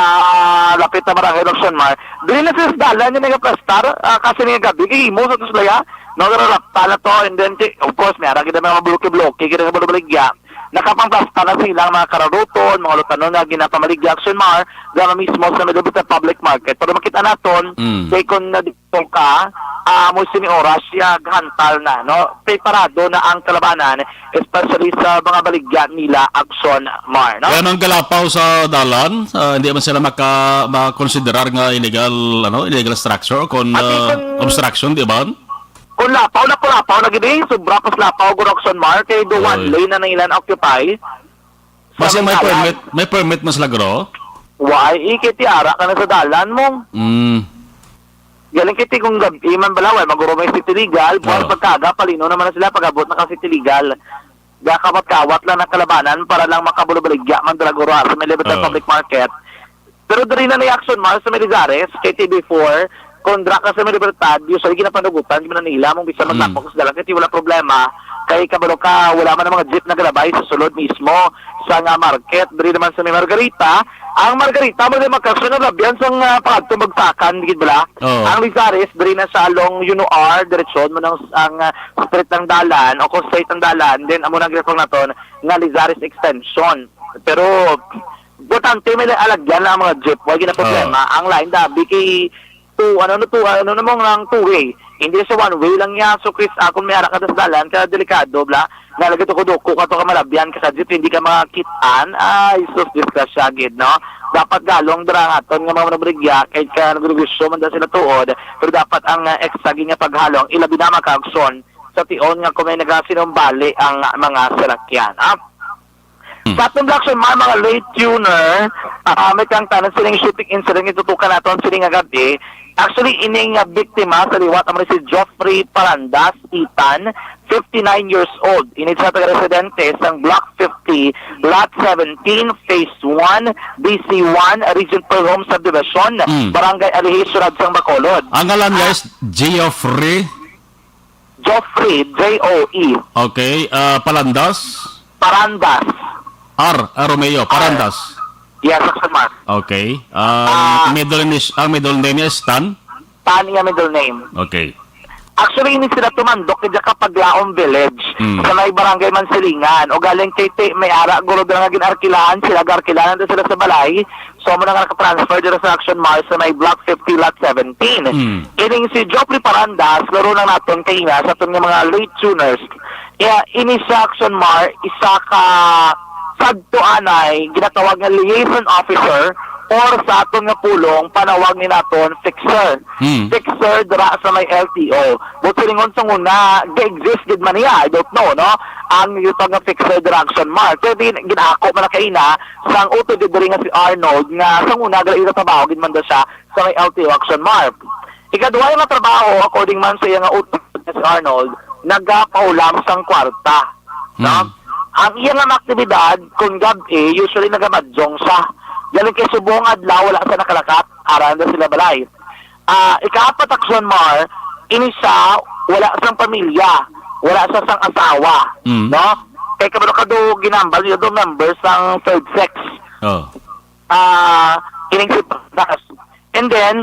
lapit na Barangay Locson Mar. Diri na sa dalan niya nagaplastar, ah, kasi nga gabi, gihimo sa tuslaya, no, nararapta na to, and then, ti-, of course, may ara gid ang mga bloke-bloke, gid ang mga baligya. Nakapangplastar na silang mga kararuton, mga lutanon nga ginapamaligya, Action Mar, gama mismo sa Medalita Public Market. Pero makita naton, Mm. kay kung na dito ka, ah, mo sini oras siya, gahantal na, no? Preparado na ang kalabanan, especially sa mga baligya nila, Action Mar, no? Kaya nang galapaw sa dalan, ah, hindi man sila maka makonsiderar nga illegal, ano, illegal structure kung Ati ah, kung- obstruction, di ba? Kung lapaw na, kung lapaw na gid, eh, sobra pas lapaw, guro, Action Mar, kay do one Oy. lane na nang ilan occupy. Sa Basta may dalan. permit, may permit mas lagro. Why? Ikitiara ka na sa dalan mo. Mm. Galing kiti kung gabi man bala, why? Maguro may city legal. Buwan Oo. pagkaga, palino naman na sila pag-abot na ka city legal. Gakawat-kawat lang ng kalabanan para lang makabulubaligya man dala guro sa may Libertad Oo. Public Market. Pero diri na ni Action Mar sa may Lizares, kay T V four, kung dra ka sa may Libertad, usually ginapanugutan, gina nila mong bisa Mm. maglapok sa dalan, kay wala problema. Kay kabalo ka, wala man ang mga jeep nagalabay sa sulod mismo sa nga market. Diri naman sa may Margarita, ang Margarita, mo magkasyon na labyan sa nga pagtumagsakan, gid bala? Oo. Ang Lizares, diri na sa along Uno R, diretsyon mo ng, ang, ah, street ng dalan, o kung straight ang dalan, then amo nang ginatawag naton nga Lizares Extension. Pero, importante, may alagyan na ang mga jeep, wala gina problema. Oo. Ang line, dabi kay two, ano, no, two, ano, namang lang two-way. Hindi sa one way lang niya. So, Chris, akon may ara ka sa dalan, ka delikado, bla. Nga nagatuko-duko ka to ka malabyan ka sa jeep, hindi ka makakit-an. Ay, sus, disgrasya gid, no? Dapat galong dira ang aton nga mga manubrigya, kay ka nagregresyo man da sila tuod, pero dapat ang uh, extra gid nga paghalong, ilabi na mga kaagson, sa tion nga kung may nagasinumbali ang mga salakyan. Ah, Hmm. Sa atong reaction, mga, mga late tuner, ah, may kang tanan sining shooting incident nga tutukan naton sining nga gabi. Actually, ining nga biktima sa liwat amo si Geoffrey Parandas Itan, fifty-nine years old. Ini sa taga-residente sang Block fifty, Lot seventeen, Phase one, B C one, Region four Home Subdivision, Hmm. Barangay Alihi, Siyudad sang Bacolod. Ang ngalan, Ah. guys, Geoffrey? Geoffrey, J O E. Okay, ah, Palandas? Parandas. R, ah, Romeo, Parandas. Yes, Action Mark. Okay. Ang Ah. middle init-, ang middle name niya is Tan? Tan iya middle name. Okay. Actually, ini sila tumandok kay ka Paglaom Village, Mm. sa may barangay Mansilingan. O galing kay ti-, may ara, guro, dira nga gin-arkilahan sila, garkilahan na sila sa balay. So, amo na nga naka-transfer dira sa Action Mart sa may Block fifty, Lot seventeen. Mm. Ining si Geoffrey Parandas, laro lang naton kay ina sa aton nga mga late tuners. Iya, ini sa Action Mart, isa ka sadto anay ginatawag nga liaison officer or sa aton nga pulong, panawag ni naton fixer. Hmm. Fixer dira sa may L T O. But silingon sa una, ga-exist gid man niya, I don't know, no? Ang yuta nga fixer dira Action Mart. Pero di, ginako man na kaina sang utod diri nga si Arnold, nga sa una, gali trabaho gid man daw siya sa may L T O Action Mart. Ikaduha nga trabaho, according man sa iya nga utod nga si Arnold, nagapaulam sang kwarta. No? Hmm. Ang iya nga mga aktibidad, kung gab-i, usually nagamadyong siya. Galing kay subong adlaw, wala siya nakalakat, aran na sila balay. Ah, ikaapat, Action Mar, ini siya, wala sang pamilya, wala siya sang asawa, Mm. no? Kay kabalo ka do, ginambal niya do members sang third sex. Oh. Ah, ining si Parandas. And then,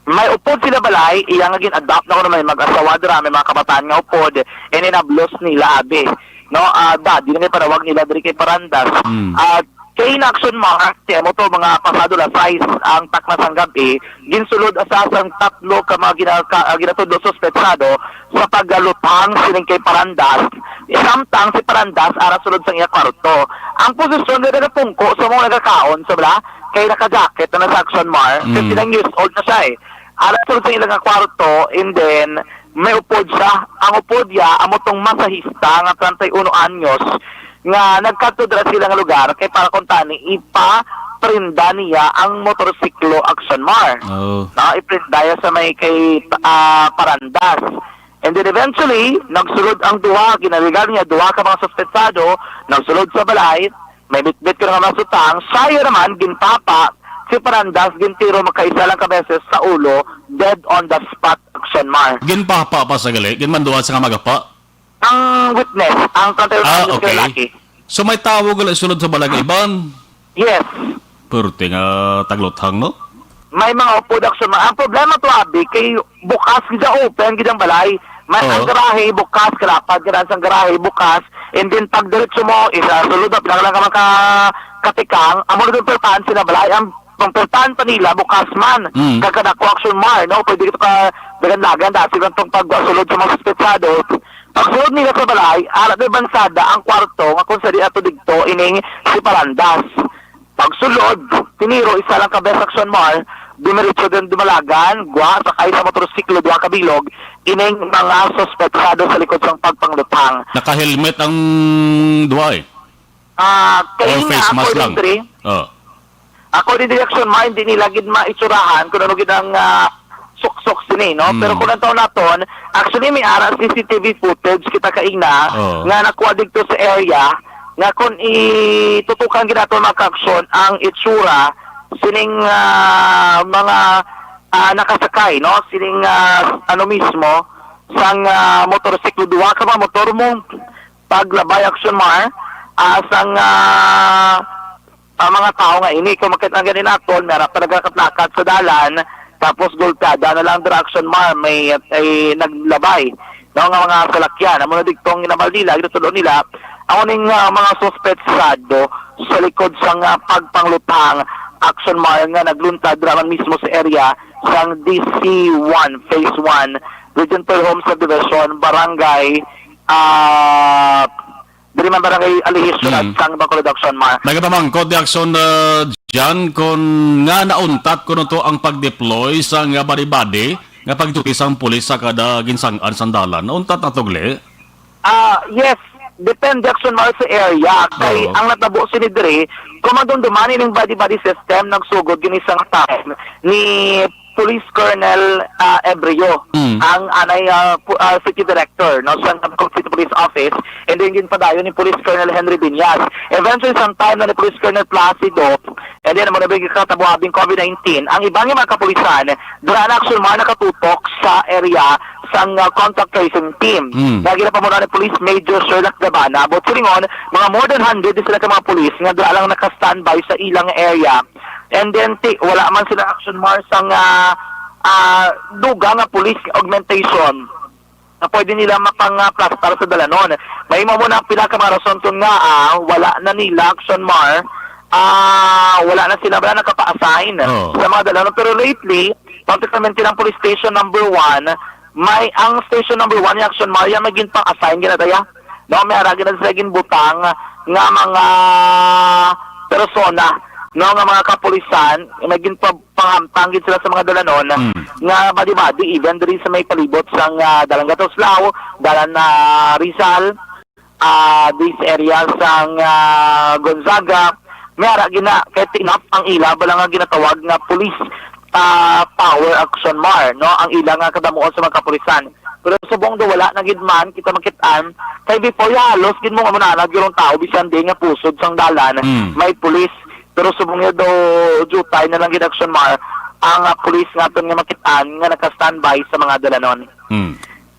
may upod sila balay, iya nga gin-adopt na kuno, may mag-asawa dira, may mga kabataan nga upod, and inablos nila, abi. No, ah, daddy na may panawag nila diri kay Parandas. Mm. At kay in Action Mar, kay amo to, mga pasado las sais ang takna sang gab-i, ginsulod asa sang tatlo ka mga gina-, ka, ah, ginatudlo suspetsado sa pagluthang sining kay Parandas. Samtang si Parandas ara sulod sang iya kwarto. Ang posisyon nga nagapungko sa mga nagakaon sa bala, kay naka-jacket na sa Action Mar, Mm. fifty-nine years old na siya eh. Ara sulod sa ila nga kwarto, and then may upod siya. Ang upod niya, amo tong masahista nga treinta y uno anyos, nga nagkadto dira sa ilang lugar kay para kuntani ipaprenda niya ang motorsiklo Action Mar. Oh. Na iprenda niya sa may kay, ah, Parandas. And then eventually, nagsulod ang duha, ginaligan niya duha ka mga suspetsado, nagsulod sa balay, may bitbit ko nga masutang, sayo naman, ginpapa, si Parandas, gintiro makaisa lang ka beses sa ulo, dead on the spot, Action Mar. Ginpapa pa sa gali? Ginmanduan sa nga magapa? Ang witness, ang treinta y uno Ah, anyos ka okay. lalaki. So may tawo gali sulod sa balay nga iban? Yes. Purti nga tagluthang, no? May mga upod, Action Mar. Ang problema to, abi, kay bukas, gida open, gid ang balay. May Oo. ang garahe, bukas, kalapad, ganahan sang garahe, bukas. And then, pag diretso mo, isa, sulod na, pinakalang ka man ka, katikang, amo na yung pertan, sila balay, ang, ang pertan pa nila, bukas man. Mm. Kagkadako, Action Mar, no? Pwede ito ka, dagan-dagan, dati lang itong pagsulod sa mga suspetsado. Pagsulod nila sa balay, ara na bansada ang kwarto, nga kung sa di ato digto, ining si Parandas. Pagsulod, tiniro isa lang ka beses, Action Mar, dumiretso din dumalagan, gwa, sakay sa motorsiklo, duha ka bilog, ining mga suspetsado sa likod sang pagpangluthang. Naka-helmet ang duha eh. Ah, Or kay face mask according lang. diri, Oh. according diri, Action Mar, hindi nila gid maitsurahan kung ano gid ang, ah, suksok sini, no? Mm. Pero kung ang taon naton, actually may ara C C T V footage kita kaina Oh. nga nakuha dito sa area nga kung itutukan gid nato, mga ka-action, ang itsura sining, ah, mga, ah, nakasakay, no? Sining, ah, ano mismo, sang, ah, motorsiklo, duha ka mga motor mo, paglabay, Action Mar, ah, sang, ah, ang mga tao nga ini, kung makita ang ganin naton, may ara pa naglakat-lakat sa dalan, tapos gulpiada na lang dira, Action Mar, may, ay, naglabay, no, nga mga salakyan. Amo na digtong ginamal nila, ginatudlo nila, ang uning, ah, mga suspetsado sa likod sang, ah, pagpangluthang, Action Mar, nga nagluntad ra man mismo sa area sang D C one, Phase one, Region four Home Subdivision, Barangay, ah, diri man, Barangay Alihis, Siyudad Mm. sang Bacolod, Action Mar. Nagapamangkot di Action, ah, Jan, kung nga nauntat kuno to ang pag-deploy sang body-body nga pag-duty sang pulis sa kada ginsang-an sang dalan. Nauntat na to, gali? Ah, yes. Depende, Action Mar, sa area. Kay Oo. ang natabo sini diri, kung madumduman ining body-body system, nagsugod gini sang time ni Police Colonel, ah, Ebrio, Mm. ang anay, ah, pu-, ah, city director, no, sa City Police Office, and then ginpadayon ni Police Colonel Henry Binyas. Eventually, sang time na ni Police Colonel Placido, and then, amo na ba yung katabo abing COVID nineteen, ang iban nga mga kapulisan, dira na, Action Mar, nakatutok sa area sang, ah, contact tracing team. Mm. Nga ginapamunuan ni Police Major Sherlock Gabana. Buot silingon, mga more than hundred di sila ka mga pulis nga dira lang naka-standby sa ilang area. And then, ti, wala man sila, Action Mar, sang, ah, ah, dugang nga police augmentation nga pwede nila mapangaplastar sa dalanon. May mo na pila ka mga rason kun nga, ah, wala na nila, Action Mar, ah, wala na sila, wala nakapa-assign Oo. sa mga dalanon. Pero lately, particularmente ng police station number one, may, ang station number one ni Action Mar, may ginpang-assign gina daya. No, may ara gina sila ginbutang nga mga persona, no, nga mga kapulisan, may ginpa-, panghamtang gid sila sa mga dalanon Mm. nga badi-badi, even diri sa may palibot sang, ah, Dalan Gatuslao, Dalan, ah, Rizal, ah, this area sang, ah, Gonzaga, may ara gina, kay tinap ang ila bala nga ginatawag nga police, ah, power, Action Mar, no, ang ila nga kadamuon sa mga kapulisan. Pero subong do wala na gid man kita makit-an, kay before ya halos gid mo nga mananag yung tao bisan di nga pusod sang dalan, Mm. may pulis. Pero subong ya do jutay na lang gid, Action Mar, ang, ah, pulis nga aton nga makit-an nga naka-standby sa mga dalanon. Mm.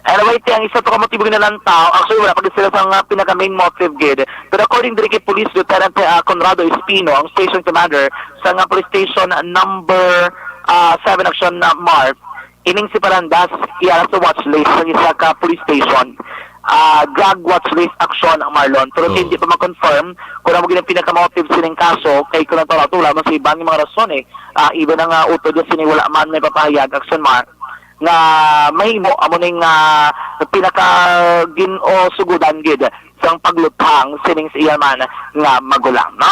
Anyway, ti, ang isa to ka motibo ginalantaw, actually, wala pa gid sila sa nga pinaka-main motive gid. Pero according diri kay Police Lieutenant, ah, Conrado Espino, ang station commander sa nga police station number, ah, seven, Action, ah, Mar, ining si Parandas, iya sa watch list sa isa ka police station. Ah, drug watch list, Action, Marlon. Pero Oh. hindi pa ma-confirm kung ano gid ang pinaka-motive sining kaso, kay kung natula-tula man sa iban nga mga rason, eh. Ah, even ang, ah, utod niya sini, wala man may papahayag, Action Mar, nga mahimo amo ning, ah, pinaka gin-, o sugudan gid sang pagluthang sining sa iya man nga magulang, no?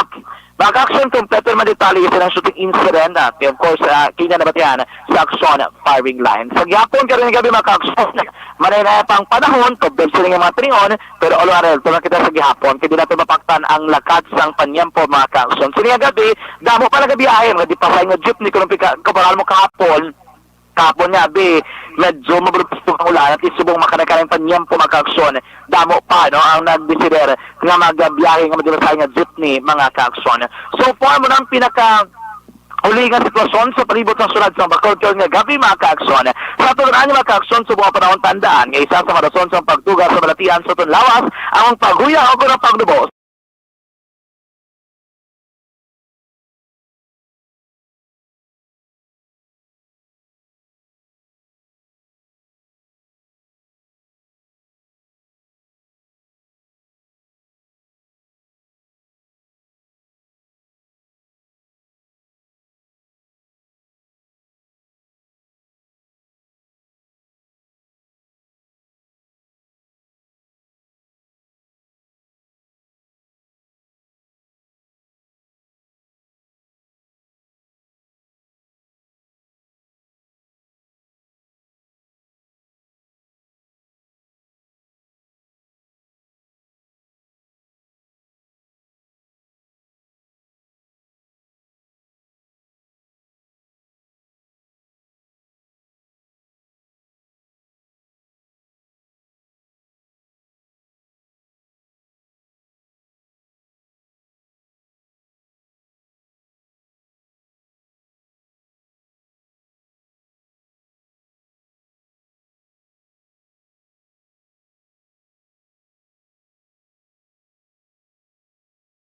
Mga ka-action, kompleto naman detalye sa nang shooting incident, at of course, ah, kina nabatian sa Action firing line. Sa gihapon karon nga gabi, mga ka-action, manay na pang panahon, tubdob sila nga mga tringon, pero all are, tulad kita sa gihapon, kay di nato mapaktan ang lakat sang panyempo, mga ka-action. Sini nga gabi, damo pa nagabiyahe, mga di pa sa inyo jeepney, kung pika-, kabaral mo kahapon, Kahapon nga, abi, medyo mabulupos ang ulan at isubong makanay-kanay panyempo, mga ka-aksyon. Damo pa, no, ang nagdesider nga magbiyahe nga madilasay nga jeepney, mga ka-aksyon. So far, mo na ang pinaka uli nga sitwasyon sa palibot sang syudad sang Bacolod nga gabi, mga ka-aksyon. Sa tuloran, mga ka-aksyon, subong ang panahon, tandaan nga isa sa mga rason sa pagtuga sa balatian sa aton lawas ang paghuya o ang pagdubo.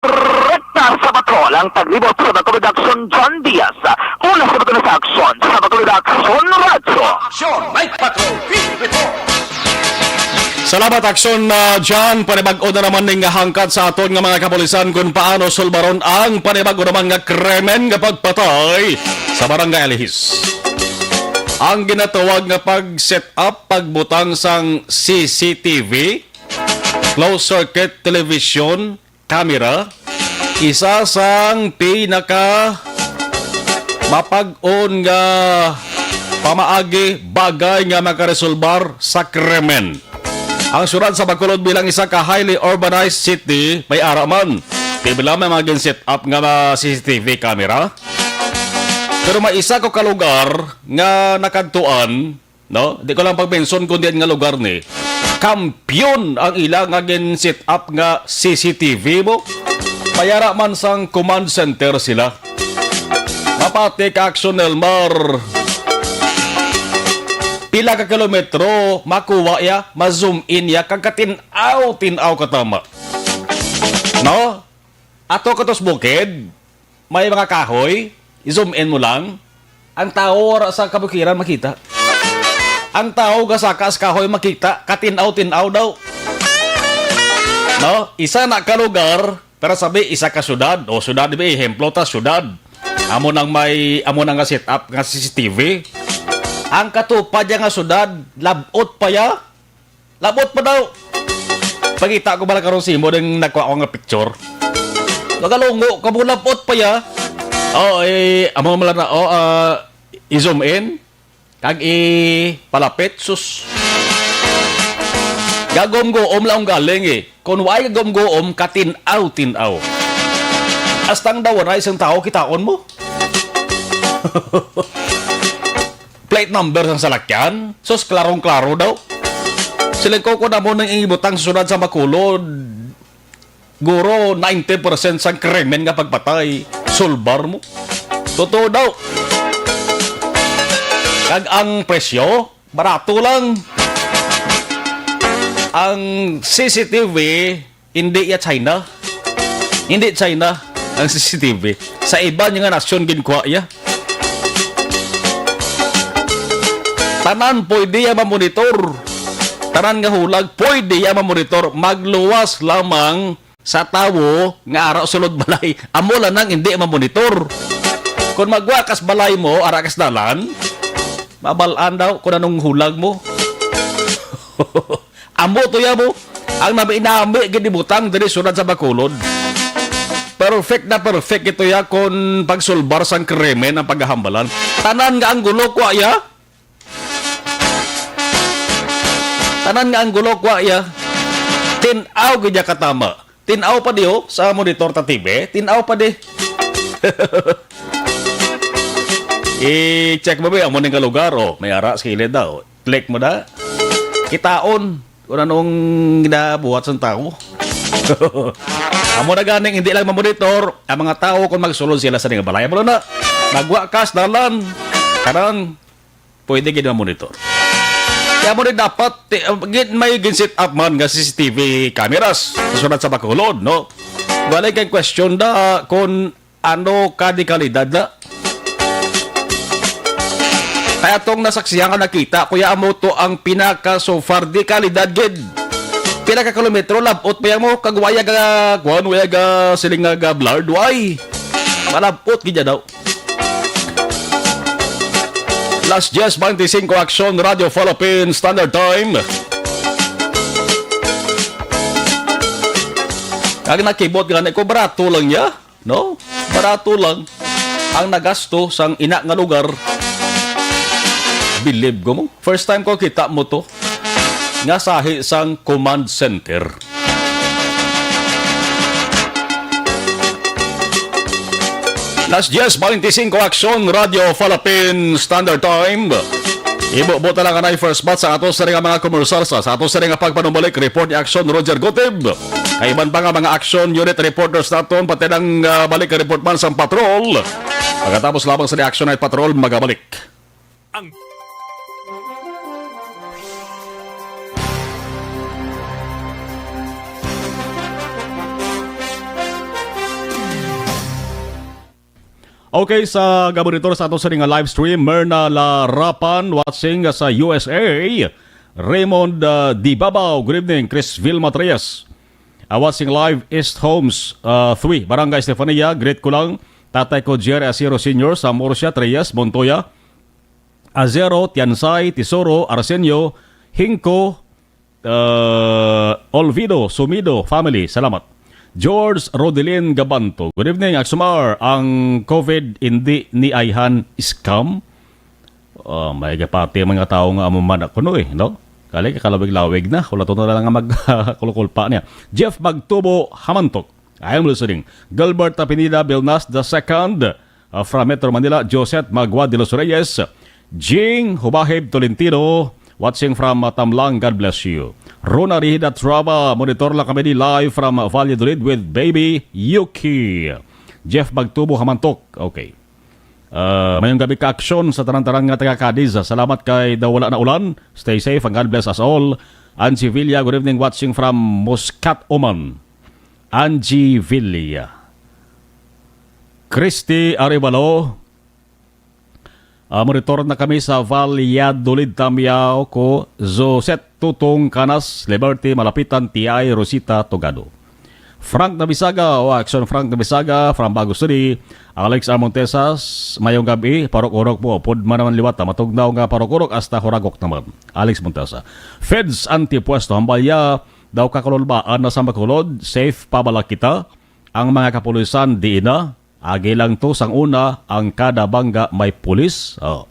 Rekta sa Patrol, ang taglibot sa Bacolod Action, John Diaz. Una sa Bacolod sa Aksyon, sa Bacolod Action Radyo. Action, Night Patrol, report. Salamat, Aksyon, ah, John. Panibag-o na naman ning hangkat sa aton nga mga kapulisan kung paano sulbaron ang panibag-o naman nga krimen nga pagpatay sa Barangay Alihis. Ang ginatawag nga pag-set up, pagbutang sang C C T V, closed circuit television camera, isa sang pinaka mapag-on nga pamaagi, bagay nga makaresolbar sa krimen. Ang siyudad sa Bacolod bilang isa ka highly urbanized city, may ara man. Pila may mga gin-set up nga mga C C T V camera. Pero may isa ko ka lugar nga nakadtuan, no? Di ko lang pag-mention kung diin nga lugar ni. Kampiyon ang ila nga gin-set up nga C C T V mo. May ara man sang command center sila. Mapati ka, Action Elmar. Pila ka kilometro, makuha ya, ma-zoom in ya, kag katin-aw, tin-aw ka tama. No? Ato ka tos bukid, may mga kahoy, i-zoom in mo lang. Ang tao wala sa kabukiran makita. Ang tao gasaka sa kahoy makita, katin-aw-tin-aw daw. No? Isa na ka lugar, pero sabi, isa ka syudad, o syudad, di ba, ehemplo ta, syudad. Amo nang may, amo nang nga set up nga C C T V. Ang katupad niya nga syudad, labot pa ya. Labot pa daw. Pagita ko bala karon sa imo ding nagkuha ko nga picture. Nagalungo ka mo, labot pa ya. Oh, eh, amo man lang na, oh, ah, i-zoom in. Kag ipalapit, sus. Gagom-goom lang galing eh. Kung wala gagom-goom, katin-aw-tin-aw. Hasta ang dawanay sang tao, kitaon mo. Plate number sang salakyan, sus, klarong-klaro daw. Siling ko, kung amo nang ibutang sa siyudad sa Bacolod, guro, ninety percent sang krimen nga pagpatay, sulbar mo. Totoo daw. Kag ang presyo, barato lang. Ang C C T V, hindi ya China. Hindi China ang C C T V. Sa iban nga nasyon, ginkuha ya. Tanan pwede ya mamonitor. Tanan nga hulag pwede ya mamonitor. Magluwas lamang sa tawo nga ara sulod balay. Amo lang nang hindi mamonitor. Kung magwa kas balay mo, ara kas dalan, mabalaan daw kung anong hulag mo. Amo to ya mo. Ang nami-nami gid ibutang diri siyudad sa Bacolod. Perfect na perfect ito ya kon pagsulbar sang krimen ang paghahambalan. Tanan nga anggulo kwa ya. Tanan nga anggulo kwa ya. Tin-aw gid ya katama. Tin-aw pa di, oh, sa monitor ta T V. Tin-aw pa di. I-check mo ba, amo ning nga lugar, oh. May ara sa kilid daw. Click mo na. Kitaon kung anong ginabuhat sang tawo. Amo na ganing hindi lang mamonitor ang mga tawo kung magsulod sila sa ning balay. Amo na. Magwa kas dalan. Karon, pwede gid mamonitor. Kaya mo rin dapat, ti-, uh, gid may gin-set up man nga C C T V cameras sa siyudad sa Bacolod, no? Wala kay question da kung ano ka di kalidad na. Kaya tong nasaksihan nga nakita, kuya, amo to ang pinaka so far di kalidad gid. Pila ka kilometro, labot pa yan mo, kag waya ga, kuwan, waya ga, siling nga ga blurred, why? Malabot gid yan daw. Las diez veinticinco, Aksyon Radio Philippine Standard Time. Kag nakibot gani ko, barato lang niya, no? Barato lang ang nagasto sang ina nga lugar. Bilib ko mo. First time ko kita mo to nga sahi sang command center. Las diez veinticinco, Aksyon Radio Philippine Standard Time. Ibubuta lang anay first batch sa ato sa nga mga komersal sa, sa ato sa nga pagpanumbalik report ni Aksyon Roger Gutib. Kay iban pa nga mga action unit reporters naton, pati nang, ah, balik report man sa patrol. Pagkatapos lamang sa ni Action Night Patrol, magabalik. Ang Okay, sa gaboritor sa ato sa nga live stream, Merna Larapan watching sa U S A. Raymond, uh, Dibabao, good evening. Chris Vilma Trias, uh, watching live, East Homes, uh, three, Barangay Estefania. Greet ko lang tatay ko, Jerry Asiro Senior, sa Murcia, Trias, Montoya. Azero, Tiansay, Tesoro, Arsenio, Hingko, uh, Olvido, Sumido family. Salamat. George Rodelin Gabanto. Good evening, Aksumar. Ang COVID hindi ni ayhan scam? Oh, may gapati ang mga tao nga amo man ako, no, eh, no? Kali, kakalawig-lawig na. Wala to na lang nga magkulukulpa niya. Jeff Magtubo Hamantok. I am listening. Gilbert Tapinida Vilnas the second, uh, from Metro Manila. Josette Magua de los Reyes. Jing Hubahib Tolentino. Watching from, uh, Tamlang. God bless you. Rona Rihida Traba. Monitor lang kami di live from, uh, Valladolid with baby Yuki. Jeff Magtubo Hamantok. Okay. Ah, mayong gabi ka aksyon sa tanan-tanan nga taga Cadiz. Salamat kay daw wala na ulan. Stay safe and God bless us all. Angie Villa, good evening, watching from Muscat, Oman. Angie Villa. Christy Arevalo, ah, monitor na kami sa Valladolid, Tamyaw ko, Josette Tutong Canas, Liberty, Malapitan, T I, Rosita, Tugado. Frank Nabisaga, o action Frank Nabisaga, from Bago City. Alex R. Montesas, mayong gabi, parok-urok po. Pud man naman liwat, ah, matugnaw nga parok-urok, hasta huragok naman. Alex Montesa. Feds anti-puesto, hambalya, daw kakululbaan na sa Bacolod, safe pa bala kita? Ang mga kapulisan, di na. Agi lang to sang una, ang kada bangga may pulis. Oh.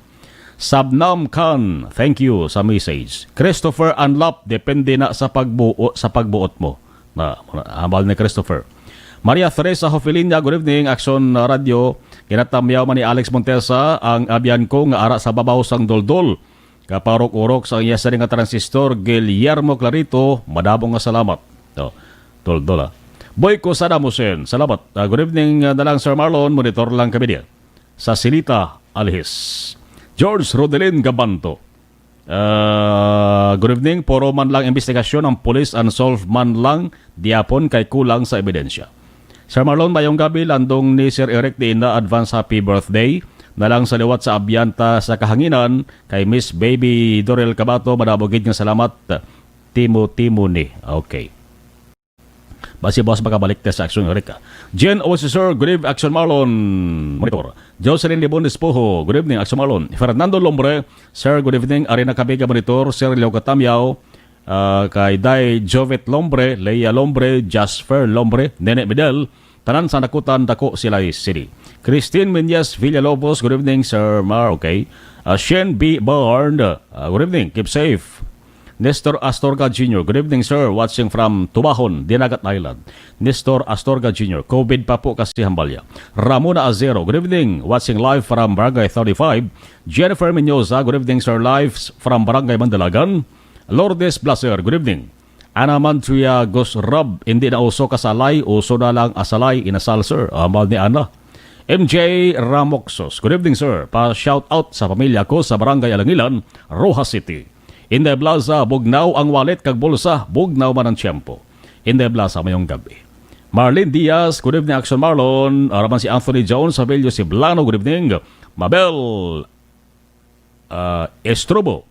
Sabnam Khan, thank you sa message. Christopher Anlap, depende na sa pagbuo, sa pagbuot mo. Na, hambal ni Christopher. Maria Teresa Hofilinia, good evening, Action Radio. Kinatamyaw man ni Alex Montesa ang abyan ko nga ara sa babaw sang Doldol. Kaparok-urok sang iya sini nga transistor, Guillermo Clarito, madamo nga salamat. Oh, Doldol, ah. Boy Cosada Musen, salamat. Ah, good evening, ah, na lang, Sir Marlon. Monitor lang kami diya sa Silita, Alihis. George Rodelin Gabanto. Ah, good evening. Puro man lang investigasyon ang pulis, unsolved man lang, diapon kay kulang sa ebidensya. Sir Marlon, mayong gabi, landong ni Sir Eric Diina, advance happy birthday. Na lang sa liwat sa abyanta sa kahanginan, kay Miss Baby Dorel Cabato, madamo gid nga salamat. Timo-timo ni. Okay. Basi boss makabalik ta sa Action Eric, ah. Jen Osisor, good evening, Action Marlon. Monitor. Jocelyn Libon Espojo, good evening, Action Marlon. Fernando Lombre, sir, good evening. Arena Kabiga Monitor, Sir Leo Katamyaw, ah, kay Day Jovet Lombre, Leia Lombre, Jasper Lombre, Nene Medel, tanan sa Nakutan, Dako, Silay City. Christine Menyes Villalobos, good evening, Sir Mar, okay. Ah, Shen B. Barn, ah, good evening, keep safe. Nestor Astorga Junior, good evening, sir. Watching from Tubahon, Dinagat Island. Nestor Astorga Junior, COVID pa po kasi hambalya. Ramona Azero, good evening. Watching live from Barangay thirty-five. Jennifer Mendoza, good evening, sir. Live from Barangay Mandalagan. Lourdes Blaser, good evening. Ana Manchuya Gosrab, hindi na uso kasalay, uso na lang asalay, inasal, sir. Hambal ni Ana. M J Ramoxos, good evening, sir. Pa-shout out sa pamilya ko sa Barangay Alangilan, Roxas City. Inday Blaza, bugnaw ang wallet kag bulsa, bugnaw man ang tiyempo. Inday Blaza, mayong gabi. Marlene Diaz, good evening, Action Marlon. Araman si Anthony Jones, Sabilyo Siblano, good evening. Mabel, ah, Estrobo,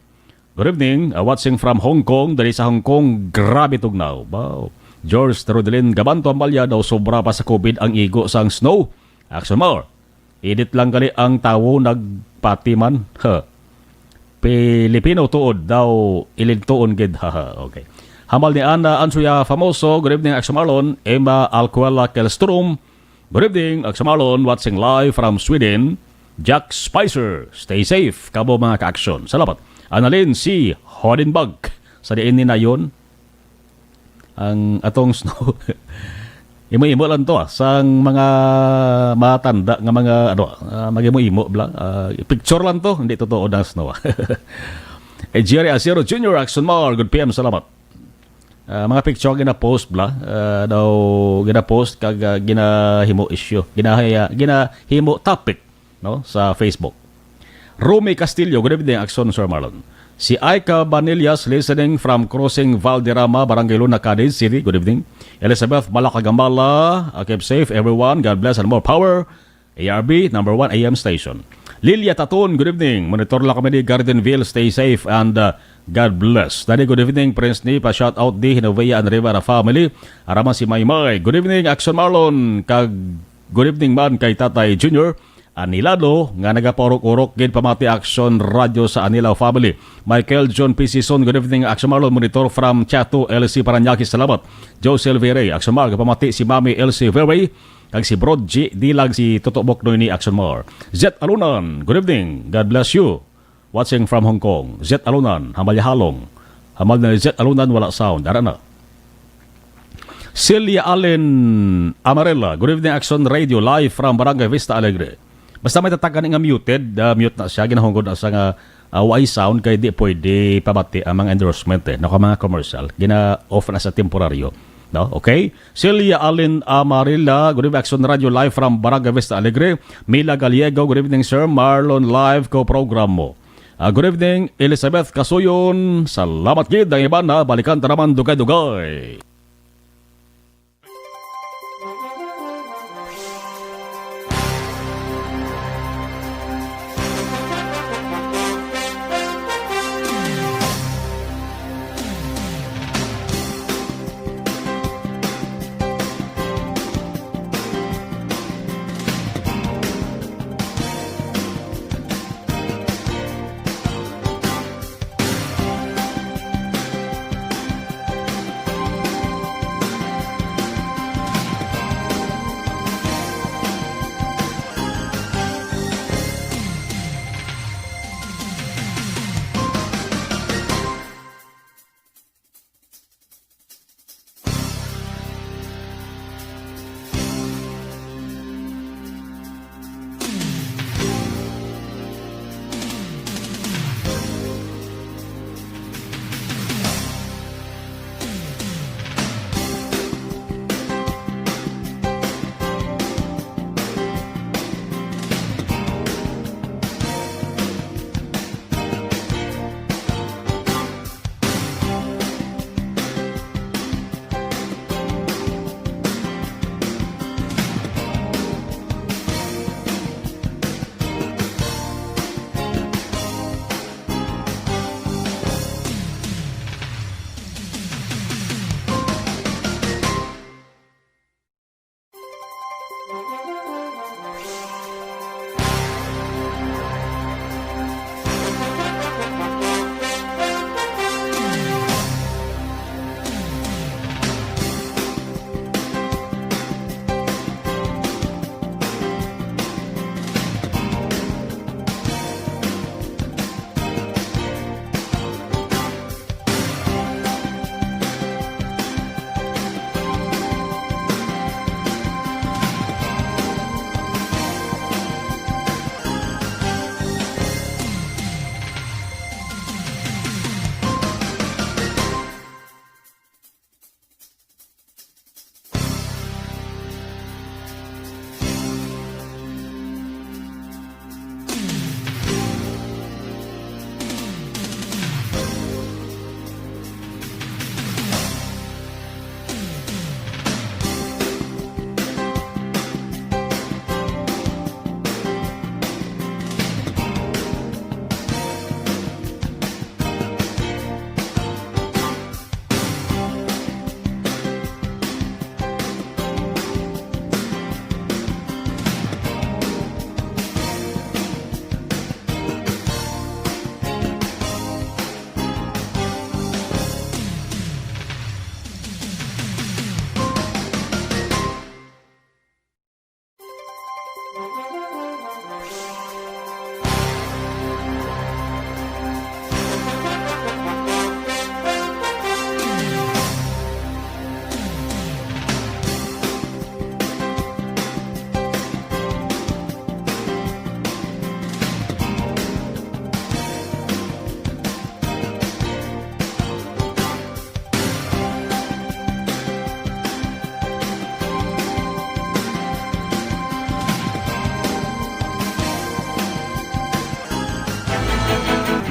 good evening. Ah, watching from Hong Kong, dali sa Hong Kong, grabe tugnaw. Wow. George Rodelin Gabanto Ambalya daw sobra pa sa COVID ang igo sang snow. Action more. Edit lang gali ang tawo nagpati man. Ha. Pilipino tuod daw ilintuon gid. Haha, okay. Hambal ni Ana Ansuya Famoso, good evening, Action Marlon. Emma Alcuela Kelstrom, good evening, Action Marlon, watching live from Sweden. Jack Spicer, stay safe, kamo mga ka-action. Salamat. Annalyn C. Hodenbach, sa diin ni nayon ang atong snow. Imo-imo lang to, ah. Sang mga matanda nga mga, ano, ah, mag-imo-imo lang. Ah, picture lang to, hindi totoo na snow, ah. Eh, Jerry Acero Junior, Action Mar, good P M, salamat. Ah, mga picture gina-post bla, ah, daw gina-post kag, ah, ginahimo issue, ginahaya-, ginahimo topic, no, sa Facebook. Romy Castillo, good evening, Action Sir Marlon. Si Aika Banillas, listening from Crossing Valderrama, Barangay Luna, Cadiz City. Good evening. Elizabeth Malakagamala, ah, keep safe, everyone. God bless and more power. A R B, number one A M station. Lilia Taton, good evening. Monitor lang kami ni Gardenville. Stay safe and, uh, God bless. Daddy, good evening. Prince ni, pa-shout out di Hinovea and Rivera family. Araman si Maymay. Good evening, Action Marlon. Kag good evening man kay Tatay Junior. Anilado nga nagapaurok-urok gid pamati Action Radio sa Anilao family. Michael John P. Sison, good evening, Action Marlon Monitor from Chato, L C Parañaque, salamat. Josel Viray, Action Mar, pamati si Mami L C Viray, kag si Brod G Dilag, si Toto Boknoy ni Action Mar. Zet Alunan, good evening, God bless you. Watching from Hong Kong, Zet Alunan, Hamalyahalong. Hamal na ni Zet Alunan, wala sound. Ara na. Celia Allen Amarela, good evening, Action Radio, live from Barangay Vista Alegre. Basta may tatag gani nga muted, ah, mute na siya, ginahunggod na sa nga, ah, way sound, kay di pwede pamati ang mga endorsement, eh. Nako, mga commercial, gina-off na sa temporaryo. No? Okay? Celia Allen Amarela, good evening, Action Radio, live from Barangay Vista Alegre. Mila Gallego, good evening, sir. Marlon, live ko program mo. Ah, good evening, Elizabeth Kasuyon. Salamat gid, ang iban na balikan ta naman dugay-dugay.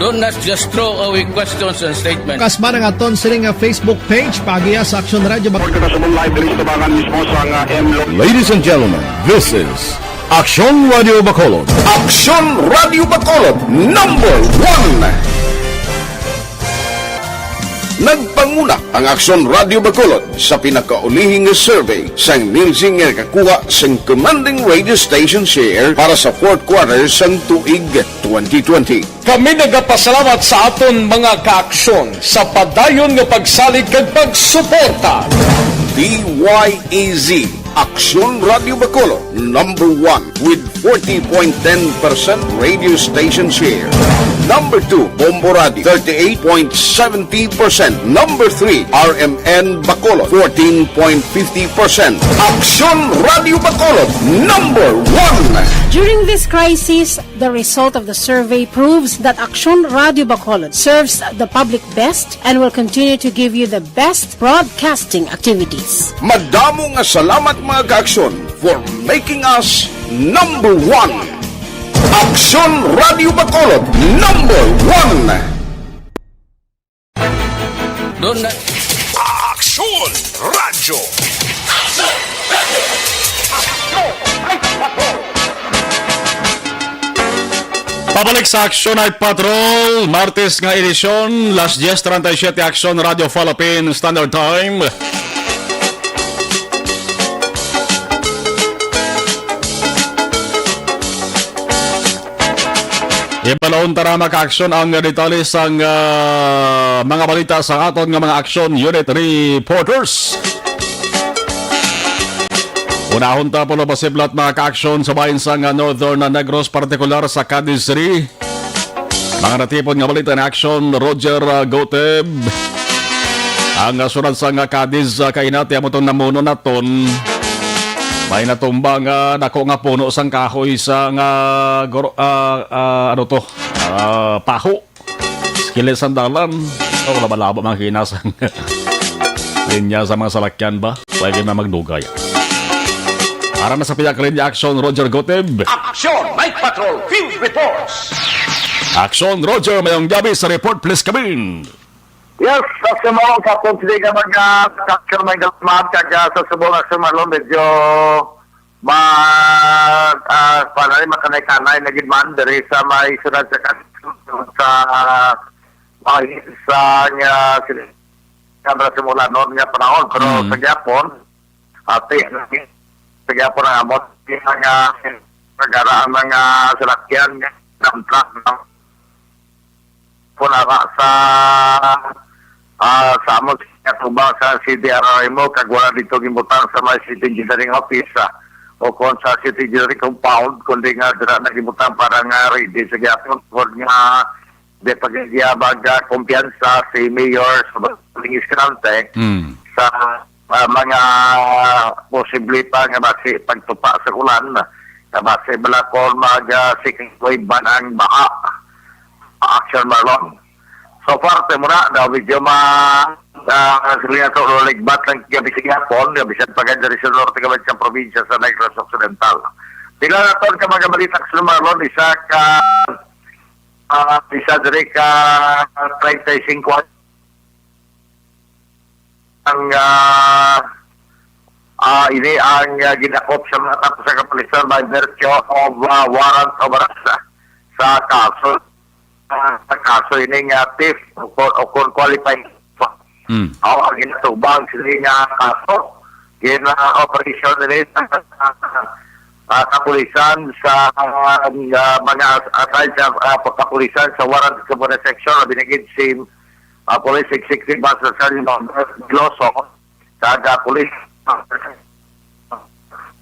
Do not just throw away questions and statements. Kasma nga aton sini nga Facebook page, paagiha sa Action Radio Bac- Report ka sa live diri sa tubangan mismo sa nga M Lo- Ladies and gentlemen, this is Action Radio Bacolod. Action Radio Bacolod, number one. Nagpanguna ang Aksyon Radio Bacolod sa pinakaulihi nga survey sang Nielsen nga nakakuha sang commanding radio station share para sa fourth quarter sang tuig twenty twenty. Kami nagapasalamat sa aton mga kaaksyon sa padayon nga pagsalig kag pagsuporta. D Y E Z, Aksyon Radio Bacolod, number one with forty point ten percent radio station share. Number two, Bombo Radio, thirty-eight point seventy percent. Number three, R M N Bacolod, fourteen point fifty percent. Aksyon Radio Bacolod, number one. During this crisis, the result of the survey proves that Aksyon Radio Bacolod serves the public best and will continue to give you the best broadcasting activities. Madamo nga salamat, mga kaaksyon, for making us number one. Aksyon Radio Bacolod, number one. Doon na. Aksyon Radyo. Pabalik sa Aksyon Night Patrol, Martes nga edisyon, las diez treinta y siete, Aksyon Radio Philippine Standard Time. Ipalaunta na, mga kaaksyon, ang detalye sang, ah, mga balita sa aton nga mga aksyon unit reporters. Unahon ta, pulo pasiplat, mga kaaksyon, sa bahin sang, ah, Northern Negros, partikular sa Cadiz City. Mga natipon nga balita ni Aksyon Roger, ah, Goteb. Ang, ah, sunod sa nga Cadiz, ah, kainati, amo tong namuno naton. May natumba nga dako nga puno sang kahoy sa nga goro-, ah, ah, ano to? Ah, paho. Kilid sang dalan. Oh, laba-laba mga kinasang linya sa mga salakyan ba? Pwede na magdugay. Para na sa Pihak Linya Aksyon, Roger Goteb. Aksyon Night Patrol Field Reports. Aksyon, Roger, mayong gabi sa report, please come in. Yes, sa sumulong sa aton sini nga mga aksyon, may galaman, kag, ah, sa sumulong aksyon, Marlon, medyo ma-, ah, panay, makanay-kanay na gid man, diri sa may syudad sa Cadiz, sa, ah, sa, ah, sa simula noon nga panahon. Pero Mm. sa gihapon, ati, sa gihapon ang amot, nga, pagara ang mga salakyan, dump truck, no? Punara sa, ah, sa amon nga tubang sa C D R R M O, kag wala dito gibutang sa may City Engineering Office, ah, o kon sa City Engineering Compound, kundi nga dira na gibutang para nga ready sa gihapon, tungod nga di pa gid siya mag, ah, kumpiyansa si Mayor sa Baling Escalante Mm. sa, ah, mga posible pa nga basi pagtupa sa ulan, nga basi bala kon mag, ah, second wave man ang baha. Action, Marlon. So far, tayo muna, daw medyo ma-, ah, sabi nga sa ulo, ligbat lang gabi sa gihapon, nga bisan pa gani diri sa norte kag sa probinsya sa Negros Occidental. Pila na ton ka mga balita sa Marlon, isa ka, ah, isa diri ka treinta y cinco ang, ah, ah, ini ang, ah, gidakop sa mga tapo sa kapulisan by virtue of, ah, warrant of arrest, ah, sa kaso, ah, sa kaso ini nga theft o kon, o kon qualifying. Mm. Aw, ang ginatubang sila nga kaso, gina operation nila sa, ah, kapulisan sa, ah, mga aside sa, ah, kapulisan sa warrant sa Buena Section, labi na gid si, ah, Police Executive Master Sergeant Norbert Veloso, kag, ah, police,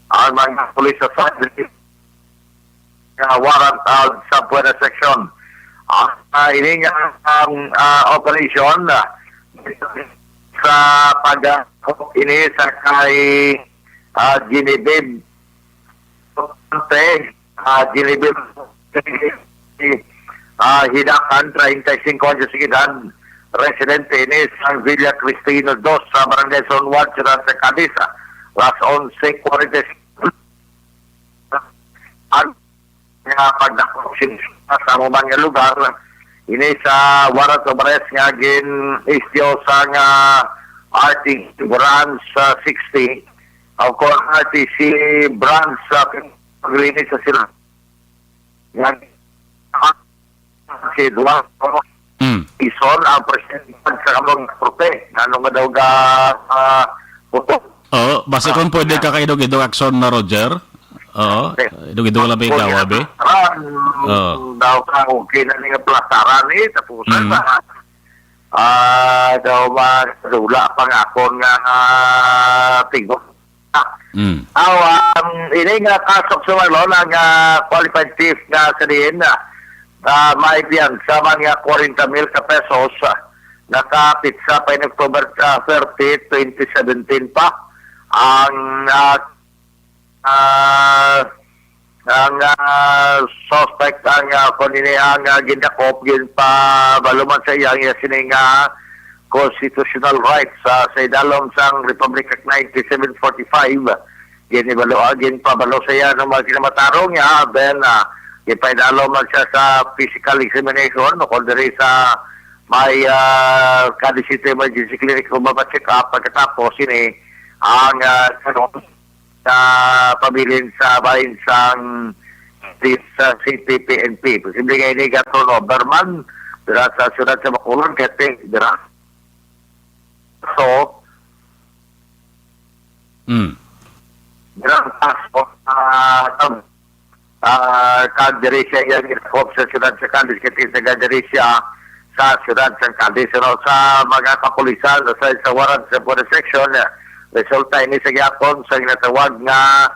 ang mga police sa San Jose, ah, warrant, ah, sa Buena Section. Ah, ah, ini nga, um, ah, operation, ah, sa pag, ah, ini sa kay, ah, Genevieve Conte, ah, Genevieve, ah, Hidakan, treinta y cinco anyos de edad, residente ini sa Villa Cristino dos sa Barangay Zone one, Ciudad de Cadiz, ah, las once cuarenta y cinco. Ang nga pagdakop sa amo man nga lugar, ini sa warrant of arrest nga gin-issue sa nga R T C branch, ah, sixty, o kon R T C branch sa Pagrinis sa sila. Nga si Eduardo Mm. Son ang presidente sa Kamong Korte. Ano nga daw ga, ah, puto? Oo, basta Ah, kung pwede nga. ka kaidog-idog, Action na Roger. Oo, Okay. Idog-idog lang may Kung gawa, be. yan, Oo. daw ka, okay na nga plasaran eh, tapos Mm. na. Ah, daw madula pa nga akon nga, ah, tingog. Mm. Aw, um, ini nga kaso sa Marlon, ang, ah, qualified thief nga sa diin, ah, ah, may piyansa man nga kwarenta mil ka pesos, ah, nakapitsa pa in October, ah, thirty, twenty seventeen pa. Ang, ah, ah, ang, ah, suspect ang, ah, kung ini ang, ah, gindakop, ginpabalo man sa iya ang iya sini nga constitutional rights, ah, sa idalom sang Republic Act ninety-seven forty-five. Ginibalo, ah, ginpabalo sa iya ng mga kinamatarong niya, then, ah, gipaidalom man siya sa physical examination o kung diri sa may, ah, Cadiz City Emergency Clinic kung mapacheck up. Pagkatapos ini ang, ah, karon sa pabilin sa bahin sang Cadiz, sa City P N P. Posible nga ini ga-turnover man dira sa siyudad sa Bacolod, kay dira. So, Mm. dira sa, ah, ah, kag diri siya iya ginakop sa siyudad sa Cadiz, kay taga diri siya sa siyudad sa Cadiz. Ano, sa mga kapulisan, sa, sa warrant sa Buenos Section, eh, resulta ini sa gihapon sa ginatawag nga,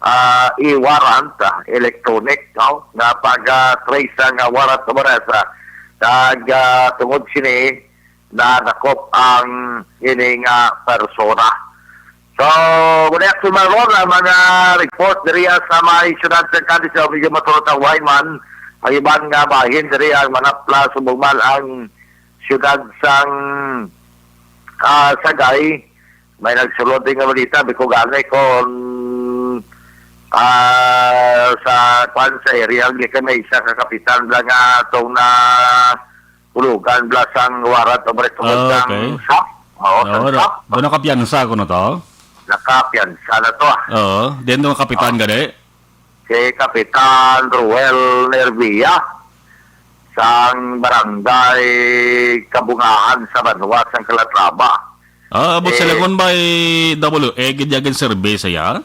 ah, e-warrant, ah, electronic, no? Nga pag, ah, trace ang, ah, warrant of arrest, ah, kag, ah, tungod sini, nadakop ang ini nga persona. So, muna, Action Marlon, ang mga report diri sa may siyudad sa Cadiz, sa medyo matulog ang Wayman, ang iban nga bahin diri ang manapla, subong man ang siyudad sang, ah, Sagay. May nagsulod din nga balita, biko gani kung, ah, sa kwan, sa area, ang gikan may isa ka kapitan lang nga atong na ulugan bala sang warrant of arrest tungod Ah, sang okay. shop. Oo, sang Oo, do, shop. do nakapiyansa ko na to. Nakapiyansa na to, ah. Oo, din tong kapitan Oo. gani. Si Kapitan Ruel Nervia sang Barangay Kabungahan sa Banwa sang Calatrava. Ah, abot Eh, sila kung may W A gid yagin survey saya?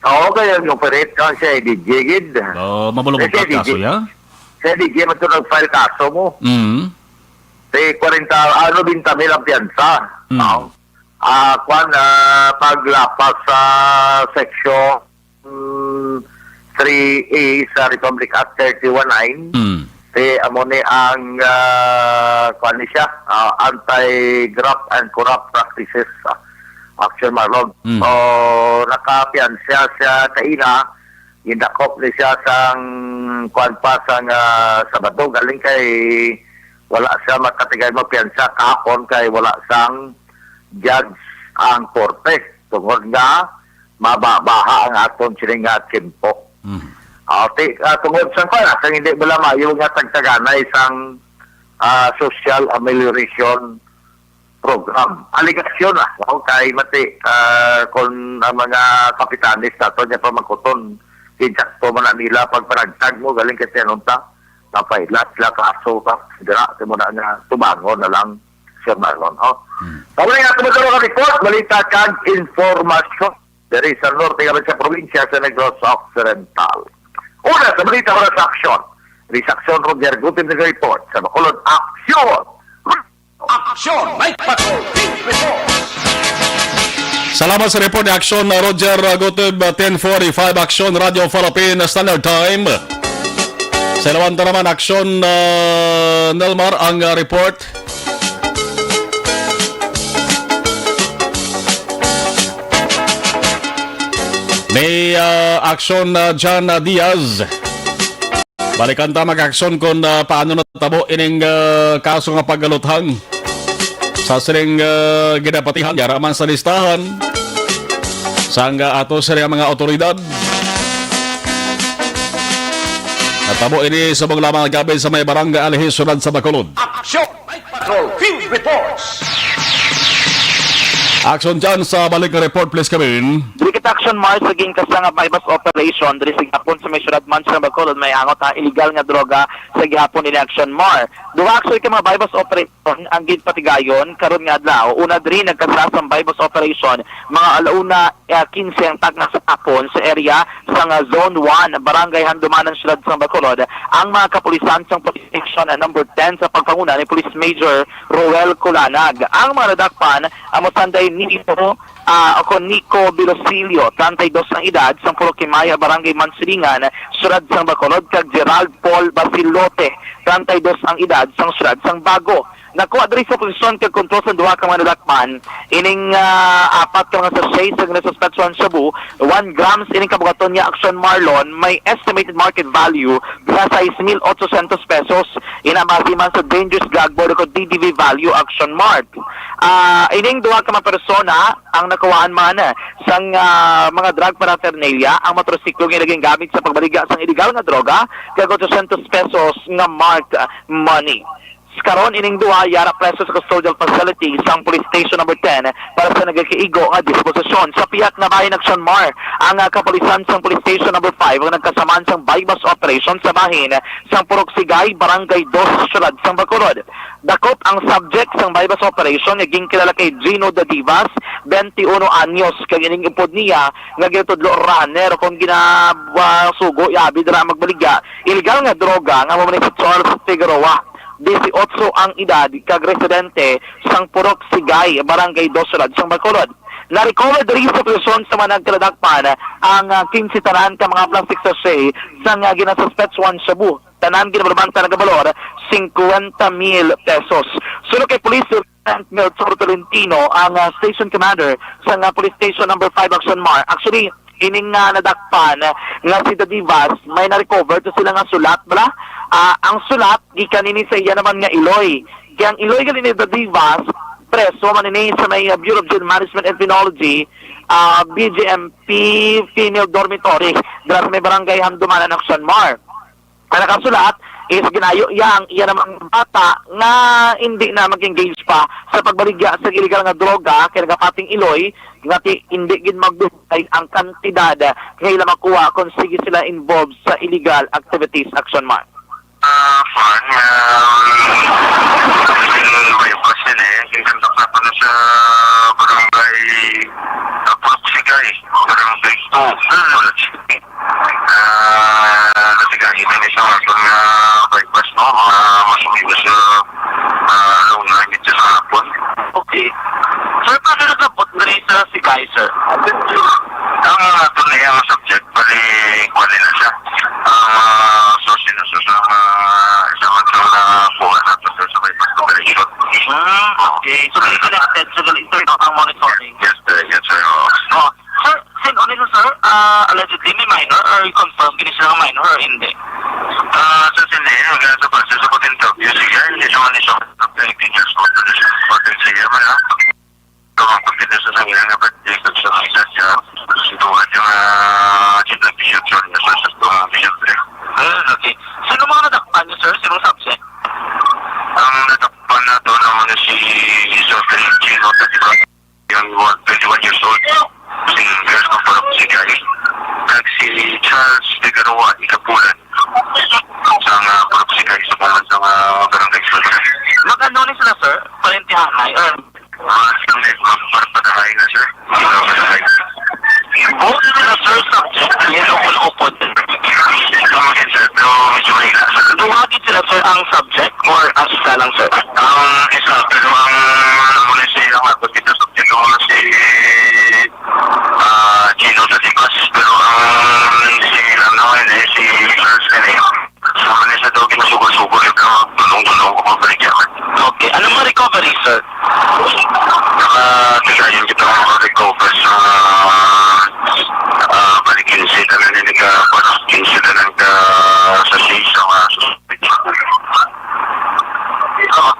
Oo, kaya yung operate ka siya, eh, D J gid. Oh, mabulong Eh, siya, ka kaso D J. ya? Siya, D J, man to nag-file kaso mo. Mm. Di kwarenta, ah, nobenta mil ang piyansa. Mm. Oo. Ah, kwan, ah, paglapas sa section three A sa Republic Act thirty-one nine, Mm. di amo ni ang, ah, kwan ni siya, ah, anti-graft and corrupt practices, ah, action, Marlon. Mm. So, nakapiyansa siya kaina, gindakop ni siya sang kwan pa sang, ah, Sabado, galing kay wala siya makatigay mo piyansa kahapon kay wala sang judge ang korte tungod nga mababaha ang aton sini nga tiyempo. Mm. Ah, ti-, ah, tungod sang kwan, sang hindi bala maayo nga tagtaganay sang, ah, social amelioration program. Aligasyon na, no? Kay mati, ah, kung ang mga kapitanes nato niya pamangkuton, insakto man na nila pagpanagtag mo, galing kay tinunta, napailat sila kaso ka, dira, sa muna nga tubangon na lang, Sir Marlon, oh. Hmm. Sa muna nga, tumataro ka report, balita kag informasyon, diri sa norte kami sa probinsya sa Negros Occidental. Una, sa balita para sa aksyon, diri sa aksyon, Roger Gutim nag-report sa Bacolod Aksyon. Action! Night Patrol! Team Report! Salamat sa report ni Action, uh, Roger, uh, Gutib, uh, ten forty-five Action, Radyo Philippine Standard Time. Sa Lawanta naman, Action, uh, Nelmar, ang, uh, report. Ni, uh, Action, uh, John, uh, Diaz. Balikan ta, mag-aksyon kung, ah, paano natabo ining, ah, kaso nga paggaluthang sa sining, ah, ginapatihan, yara man sa listahan sang, ah, ato sila mga awtoridad. Natabo ini subong lamang gabay sa may barangay Alihis, siyudad sa Bacolod. Action! Night Patrol Field Reports! Action dyan sa balik nga report, please, Kevin. Diri kita, Action Mar, sa ginkasa nga buy-bust operation diri sa gihapon sa may syudad man sa Bacolod, may angot ha illegal nga droga sa gihapon ini, Action Mar. Duha actually ka mga buy-bust operation ang ginpatigayon karon nga adlaw. Una diri, nagkasa sang buy-bust operation mga alauna, ah, quince ang takna sa hapon sa area sang, ah, Zone one, Barangay Handumanan, Syudad sang Bacolod, ang mga kapulisan sang Police Station, ah, Number ten sa pagpanguna ni Police Major Roel Culanag. Ang mga nadakpan amo sanday Nico, ah, o kon Nico Bilosilio, treinta y dos ang edad, sang Purok Kimaya, Barangay Mansilingan, Syudad sang Bacolod, kag Gerald Paul Basilote, treinta y dos ang edad, sang Syudad sang Bago. Nakuha diri sa posesyon kag kontrol sang duha ka mga nadakpan ining, ah, apat ka mga sachet sa ginasuspetsahan shabu, one grams ining kabugaton niya, Action Mar, may estimated market value sa sais mil otsosyentos pesos. Ina, base man sa dangerous drug board o D D V value, Action Mar. Ah, ining duha ka mga persona ang nakuhaan man, eh, sang, ah, mga drug paraphernalia, ang motorsiklo nga gingamit sa pagbaligya sang illegal nga droga, kag otsosyentos pesos nga marked, ah, money. Karon, ining duha yara preso sa custodial facility sang Police Station Number ten para sa nagakaigo nga disposisyon. Sa pihak nga bahin, Action Mar, ang, ah, kapulisan sang Police Station Number five ang nagkasamaan sang buy-bust operation sa bahin sang Purok Sigay, Barangay Dos, Syudad sang Bacolod. Dakop ang subject sang buy-bust operation nga ginkilala kay Gino Dadivas, twenty-uno anyos, kag ining upod niya nga ginatudlo runner kon ginasugo yabi dira magbaligya illegal nga droga nga amo ni si Charles Figueroa, dieciocho ang edad, kag residente sang Purok Sigay, Barangay Dos, Syudad sang Bacolod. Na-recover diri sa posesyon sa mga nagkadakpan ang, ah, quince tanan ka mga plastic sachet sang, ah, ginasuspetsahan shabu. Tanan ginabalumanta nagabalor cincuenta mil pesos. Suno kay Police Lieutenant Melchor Tolentino, ang, ah, station commander sa nga Police Station Number five, Action Mar. Actually, ining, ah, nadakpan nga si Dadivas, may na-recover to sila nga sulat, bala. Ah, ang sulat gikan ini sa iya naman nga iloy. Kaya ang iloy gali ni Dadivas, preso man ini sa may, ah, Bureau of Jail Management and Penology, ah, B J M P female dormitory, dira sa may barangay Handumanan, Action Mar. Ang nakasulat is ginayo iya ang iya namang bata nga hindi na mag-engage pa sa pagbaligya sa illegal nga droga kay nagapating iloy nga ti-, hindi gid magdugay ang kantidad nga ila makuha kung sige sila involved sa illegal activities, Action Mar. Ah, fun. Um, may question eh. Ginkontak na ko na sa barangay, ah, Purok Sigay, barangay two. Ah, kasi kahit na may sa hapon nga bypass, no? Mga mas umiwas sa, ah, ano, nga medyo sa hapon. Okay. Sir, paano nagkapot na rin sa si Kai, sir? Ang, ah, ato na yung subject, bali, kuha nila siya. Ang, ah, source nila sa, sa, ah, isa man sa mga kuha nato, sir, sa bypass operation. Hmm, okay. So, may connected sa gali, sir, no? Ang monitoring. Yes, sir. Yes, sir. Oo. Oh, sir, sin-, ano yun, sir? Ah, allegedly, may minor or confirm gini sila nga minor or hindi? Ah, sa sila, yun, kaya sa pag-, sa pag-interview, sige, hindi siya man siya, eighteen years old, fourteen siya man, ha? So, ang pagkita sa sila nga, pag-, sa, sa, sa, sa, sa, sa, Ah, siyempre, siyempre. Hmm, okay. Sino mga nadakpan niyo, sir? Sinong subject? Ang nadakpan nato naman si Isabel Gino, di ba? Yung one, twenty-one years old. Si Girls ng Purok Sigay. Kag si Charles Figueroa Ikapulan. Sa nga Purok Sigay, sa pangalan sa nga barangay Sultan. Mag-ano ni sila, sir? Parentihanay, or Ah, siyempre, magpapatahay na, sir. Magpapatahay. Both sila, sir, subject, yes, o kung upod. Ito, sir, pero medyo mahina, sir. Duha gid sila, sir, ang subject or ang isa lang, sir? Ang isa, pero ang, ano, muna siya, ang ako dito, subject ko muna si, ah, Gino Dadivas, pero ang si, ano, hindi, si Charles, eh. Sa Manila daw, ginasugo-sugo, eh, pero tulong-tulong ko pabalik yan. Okay. Anong mga recovery, sir? Nakatigayon kita ang mga recover sa, ah, balik incident na nila ka, parang incident ka sa sisa nga suspect. Oo.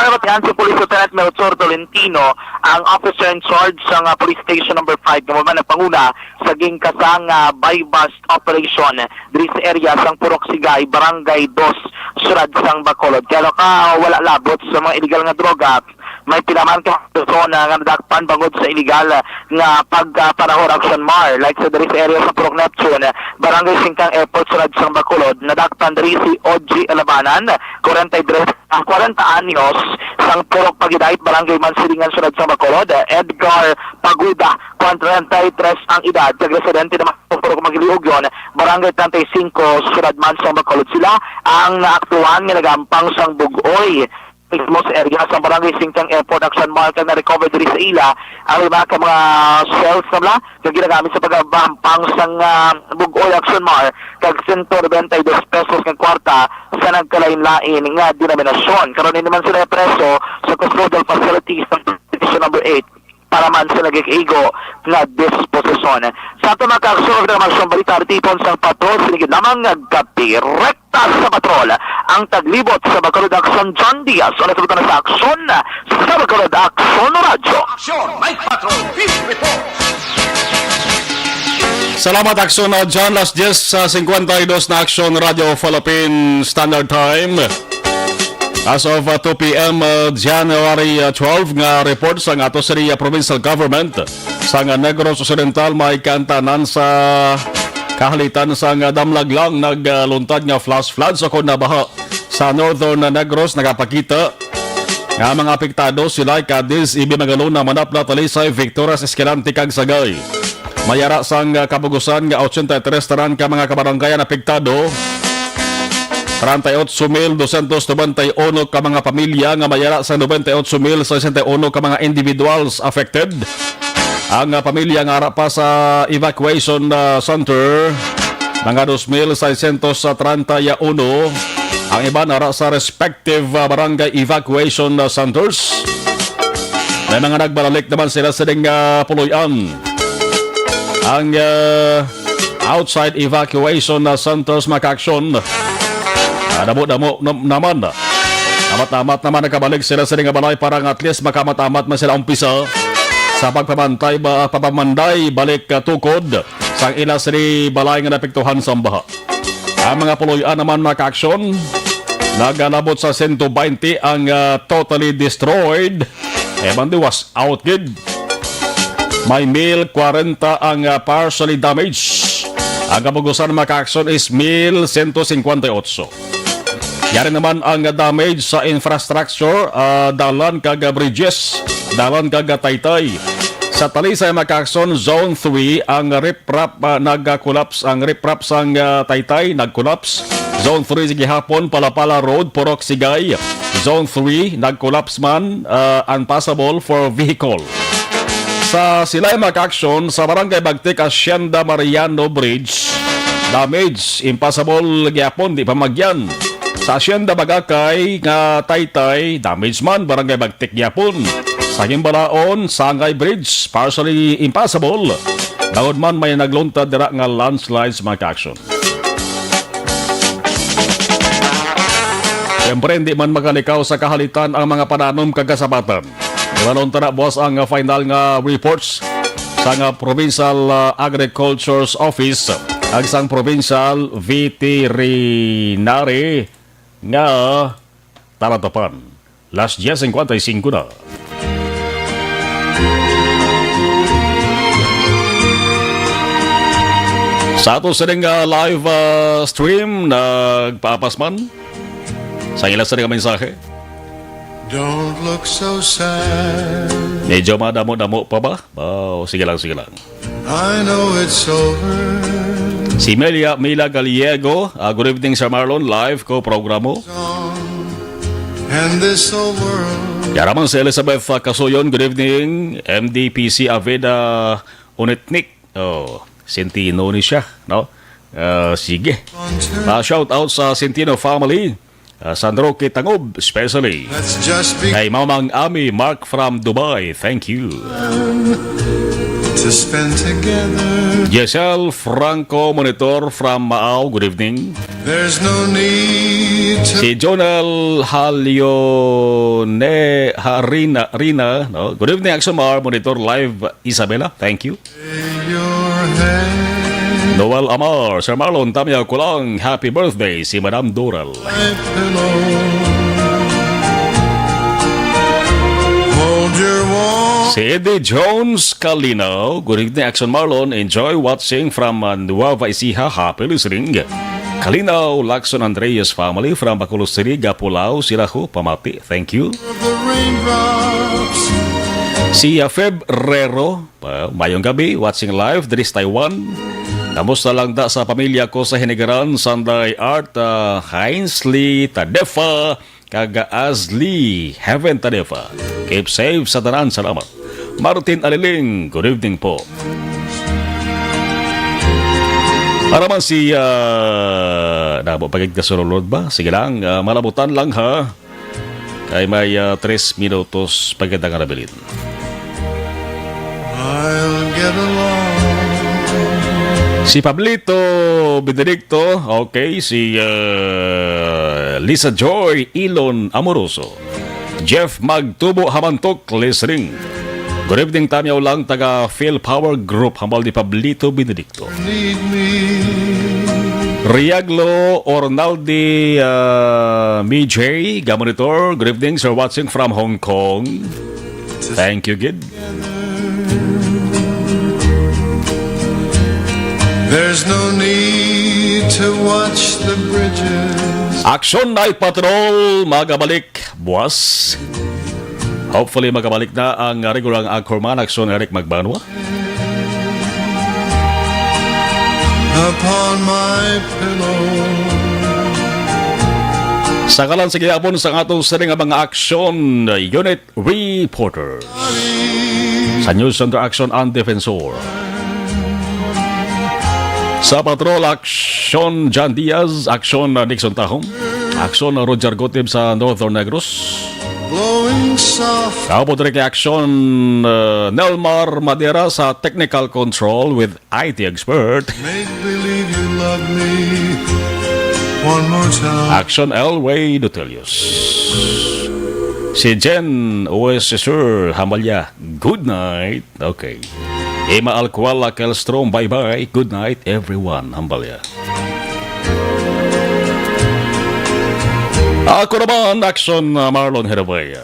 Nagpatihan si Police Lieutenant Melchor Tolentino, ang officer in charge sa, ah, Police Station Number Five, nga man nagpanguna sa ginkasa nga buy-bust operation diri sa area sang Purok Sigay, Barangay Dos, Siyudad sang Bacolod. Kaya ka wala labot sa mga illegal nga droga, may pila man ka persona nga nadakpan bangod sa illegal nga pagpanahon, Action Mar, like sa diri sa area sa Purok Neptune, Barangay Singkang Airport, Siyudad sang Bacolod. Nadakpan diri si Oji Alabanan, kwarenta y tres, ah, kwarenta anyos, sang Purok Pagidait, Barangay Mansilingan, Siyudad sang Bacolod. Edgar Paguda, kwarenta y tres ang edad, kag residente naman sa Purok Magiliugyon, Barangay treinta y cinco, Siyudad man sang Bacolod. Sila ang naaktuhan nga nagampang sang bug-oy mismo sa area sa Barangay Singkang Airport, Action Mar, kag na-recover diri sa ila ang lima ka mga shells nga bala nga ginagamit sa pagabampang sang, ah, bug-oy, Action Mar, kag sento nobenta y dos pesos nga kwarta sa nagkalain-lain nga denominasyon. Karon, hindi man sila preso sa custodial facility sa Division Number Eight para man sa nagikaigo nga disposisyon. Sa ato, mga ka-aksyon, ang mga balita, tipon sang patrol, sinigid lamang nga direkta sa patrol. Ang taglibot sa Bacolod Action, John Diaz, una sa butang sa aksyon sa Bacolod Action Radyo. Action, may patrol, field report. Salamat, Aksyon, uh, John. Las diyes sa cincuenta y dos na Aksyon Radyo Philippine Standard Time. As of, uh, two P M, uh, January, uh, twelve, nga report sang ato sa, uh, provincial government sang, uh, Negros Occidental, may kaantanan sa kahalitan sang, uh, damlag lang nagluntad nga flash floods o kon na baha sa Northern Negros. Nagapakita nga mga apektado sila Cadiz, Ibi, Magalona, Manapla, Talisay, Victorias, Escalante, kag Sagay. May ara sang, ah, kabugusan nga ochenta y tres tanan ka mga kabarangay ang apektado. Treinta y ocho mil doscientos noventa y uno ka mga pamilya nga may ara sang noventa y ocho mil sesenta y uno ka mga individuals affected. Ang, ah, pamilya nga ara pa sa evacuation, ah, center, mga dos mil seiscientos treinta y uno. Ang iban ara sa respective, ah, barangay evacuation, ah, centers. May mga nagbalalik naman sila sining, ah, puloy-an. Ang, ah, outside evacuation na centers, mga ka-aksyon, ah, damo-damo nam-, naman. Amat-amat naman nakabalik sila sa nga balay para nga at least makamat-amat man sila umpisa sa pagpamantay ba, pagpamanday balik, ah, tukod sa ila sini balay nga napiktuhan sa baha. Ang mga puloy-an naman, mga ka-aksyon, nagalabot sa sento baynte ang, ah, totally destroyed. Eman di was out gid. May mil kwarenta ang, ah, partially damaged. Ang kabugusan, mga ka-aksyon, is mil sento cincuenta y ocho. Yari naman ang damage sa infrastructure, ah, dalan kag bridges, dalan kag taytay. Sa Talisay, mga ka-aksyon, Zone three, ang riprap, ah, nag-collapse, ang riprap sang, ah, taytay nag-collapse. Zone three sa gihapon, Palapala Road, Purok Sigay. Zone three nag-collapse man, ah, unpassable for vehicle. Sa Silay, mga ka-aksyon, sa Barangay Bagtik, Hacienda Mariano Bridge, damage, impassable gyapon, di pa magyan. Sa Hacienda Bagakay nga taytay, damage man, Barangay Bagtik gyapon. Sa Himbalaon, Sangay Bridge, partially impassable. Bangod man may nagluntad dira nga landslides, mga ka-aksyon. Siyempre, hindi man makalikaw sa kahalitan ang mga pananom kag kasabatan. Ibanon ta na buwas ang final nga reports sang, ah, Provincial, ah, Agriculture's Office ag sang Provincial Veterinary nga talatapan. Las diez cincuenta y cinco na. Sa ato sining, ah, live, ah, stream, nagpaapas man sa ila sa nga mensahe. Don't look so sad. Medyo madamo-damo pa ba? Oh, sige lang, sige lang. I know it's over. Si Melia, Mila Gallego, ah, good evening, Sir Marlon. Live ko programo. And this whole world. Yara man si Elizabeth, ah, Kasuyon, good evening. M D P C Aveda Unitnik. Oh, Centeno ni siya, no? Ah, sige. Ah, shout out sa Centeno family. Ah, San Roque Tangob, especially. Let's just be kay Mamang Ami Mark from Dubai. Thank you. To spend together. Giselle Franco Monitor from Maao, good evening. There's no need to. Si Jonel Halione Harina, Rina, no? Good evening, Action Mar Monitor Live, Isabela. Thank you. Your hand. Noel Amar, Sir Marlon, tamiya ko lang, happy birthday si Madam Doral. My pillow. Hold your warm. Si Eddie Jones Kalinaw, good evening, Action Marlon. Enjoy watching from, uh, Nueva Ecija. Happy listening. Kalinaw, Lacson Andreas family from Bacolod City, Gapulao, sila ko, pamati. Thank you. The raindrops. Si, uh, Feb Rero, uh, mayong gabi, watching live diri sa Taiwan. Kamusta lang da sa pamilya ko sa Hinigaran, Sanday Art, uh, Hinesley Tadefa, kag Asli Heaven Tadefa. Keep safe sa tanan, salamat. Martin Aliling, good evening po. Para man si, ah, nabo pa gid ka sulod ba? Sige lang, ah, malabutan lang ha. Kay may, ah, tres minutos pa gid ang nabilin. I'll get along. Si Pablito Benedicto, okay, si, ah, Lisa Joy Ilon Amoroso, Jeff Magtubo Hamantok listening. Good evening, tamiyaw lang taga Phil Power Group, hambal ni Pablito Benedicto. Need me. Riaglo Ornaldi, ah, Mijay, ga monitor. Good evening, sir, watching from Hong Kong. Thank you, gid. There's no need to watch the bridges. Action Night Patrol, magabalik buwas. Hopefully, magabalik na ang regular nga anchorman, Action Eric Magbanwa. Upon my pillow. Sa ngalan sa gihapon sa atong sining nga mga action unit reporter. Sa News Center Action, ang Defensor. Sa Patrol, Action John Diaz, Action, uh, Nixon Tahom, Action, uh, Roger Gotib sa Northern Negros. Blowing soft. Kaupod rin kay Action, uh, Nelmar Madera sa Technical Control with I T expert. Make believe you love me one more time. Action Elway Dutelius. Si Jen Uwes, Sir Hamalya, good night. Okay. Emma Alcuala Kelstrom, bye-bye. Good night, everyone. Hamalya. Ako naman, Action, uh, Marlon Herabay.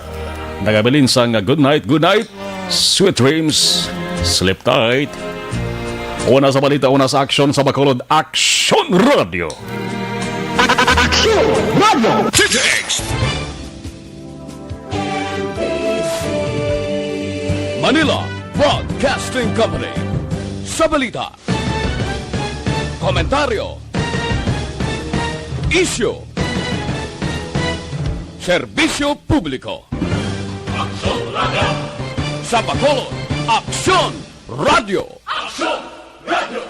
Nagabilin sang good night, good night. Sweet dreams. Sleep tight. Una sa balita, una sa aksyon sa Bacolod, Aksyon Radio. Aksyon Radio. T T X. Manila Broadcasting Company. Sa balita, komentaryo, isyu, serbisyo publiko. Aksyon Radio. Sa Bacolod, Aksyon Radio. Aksyon Radio.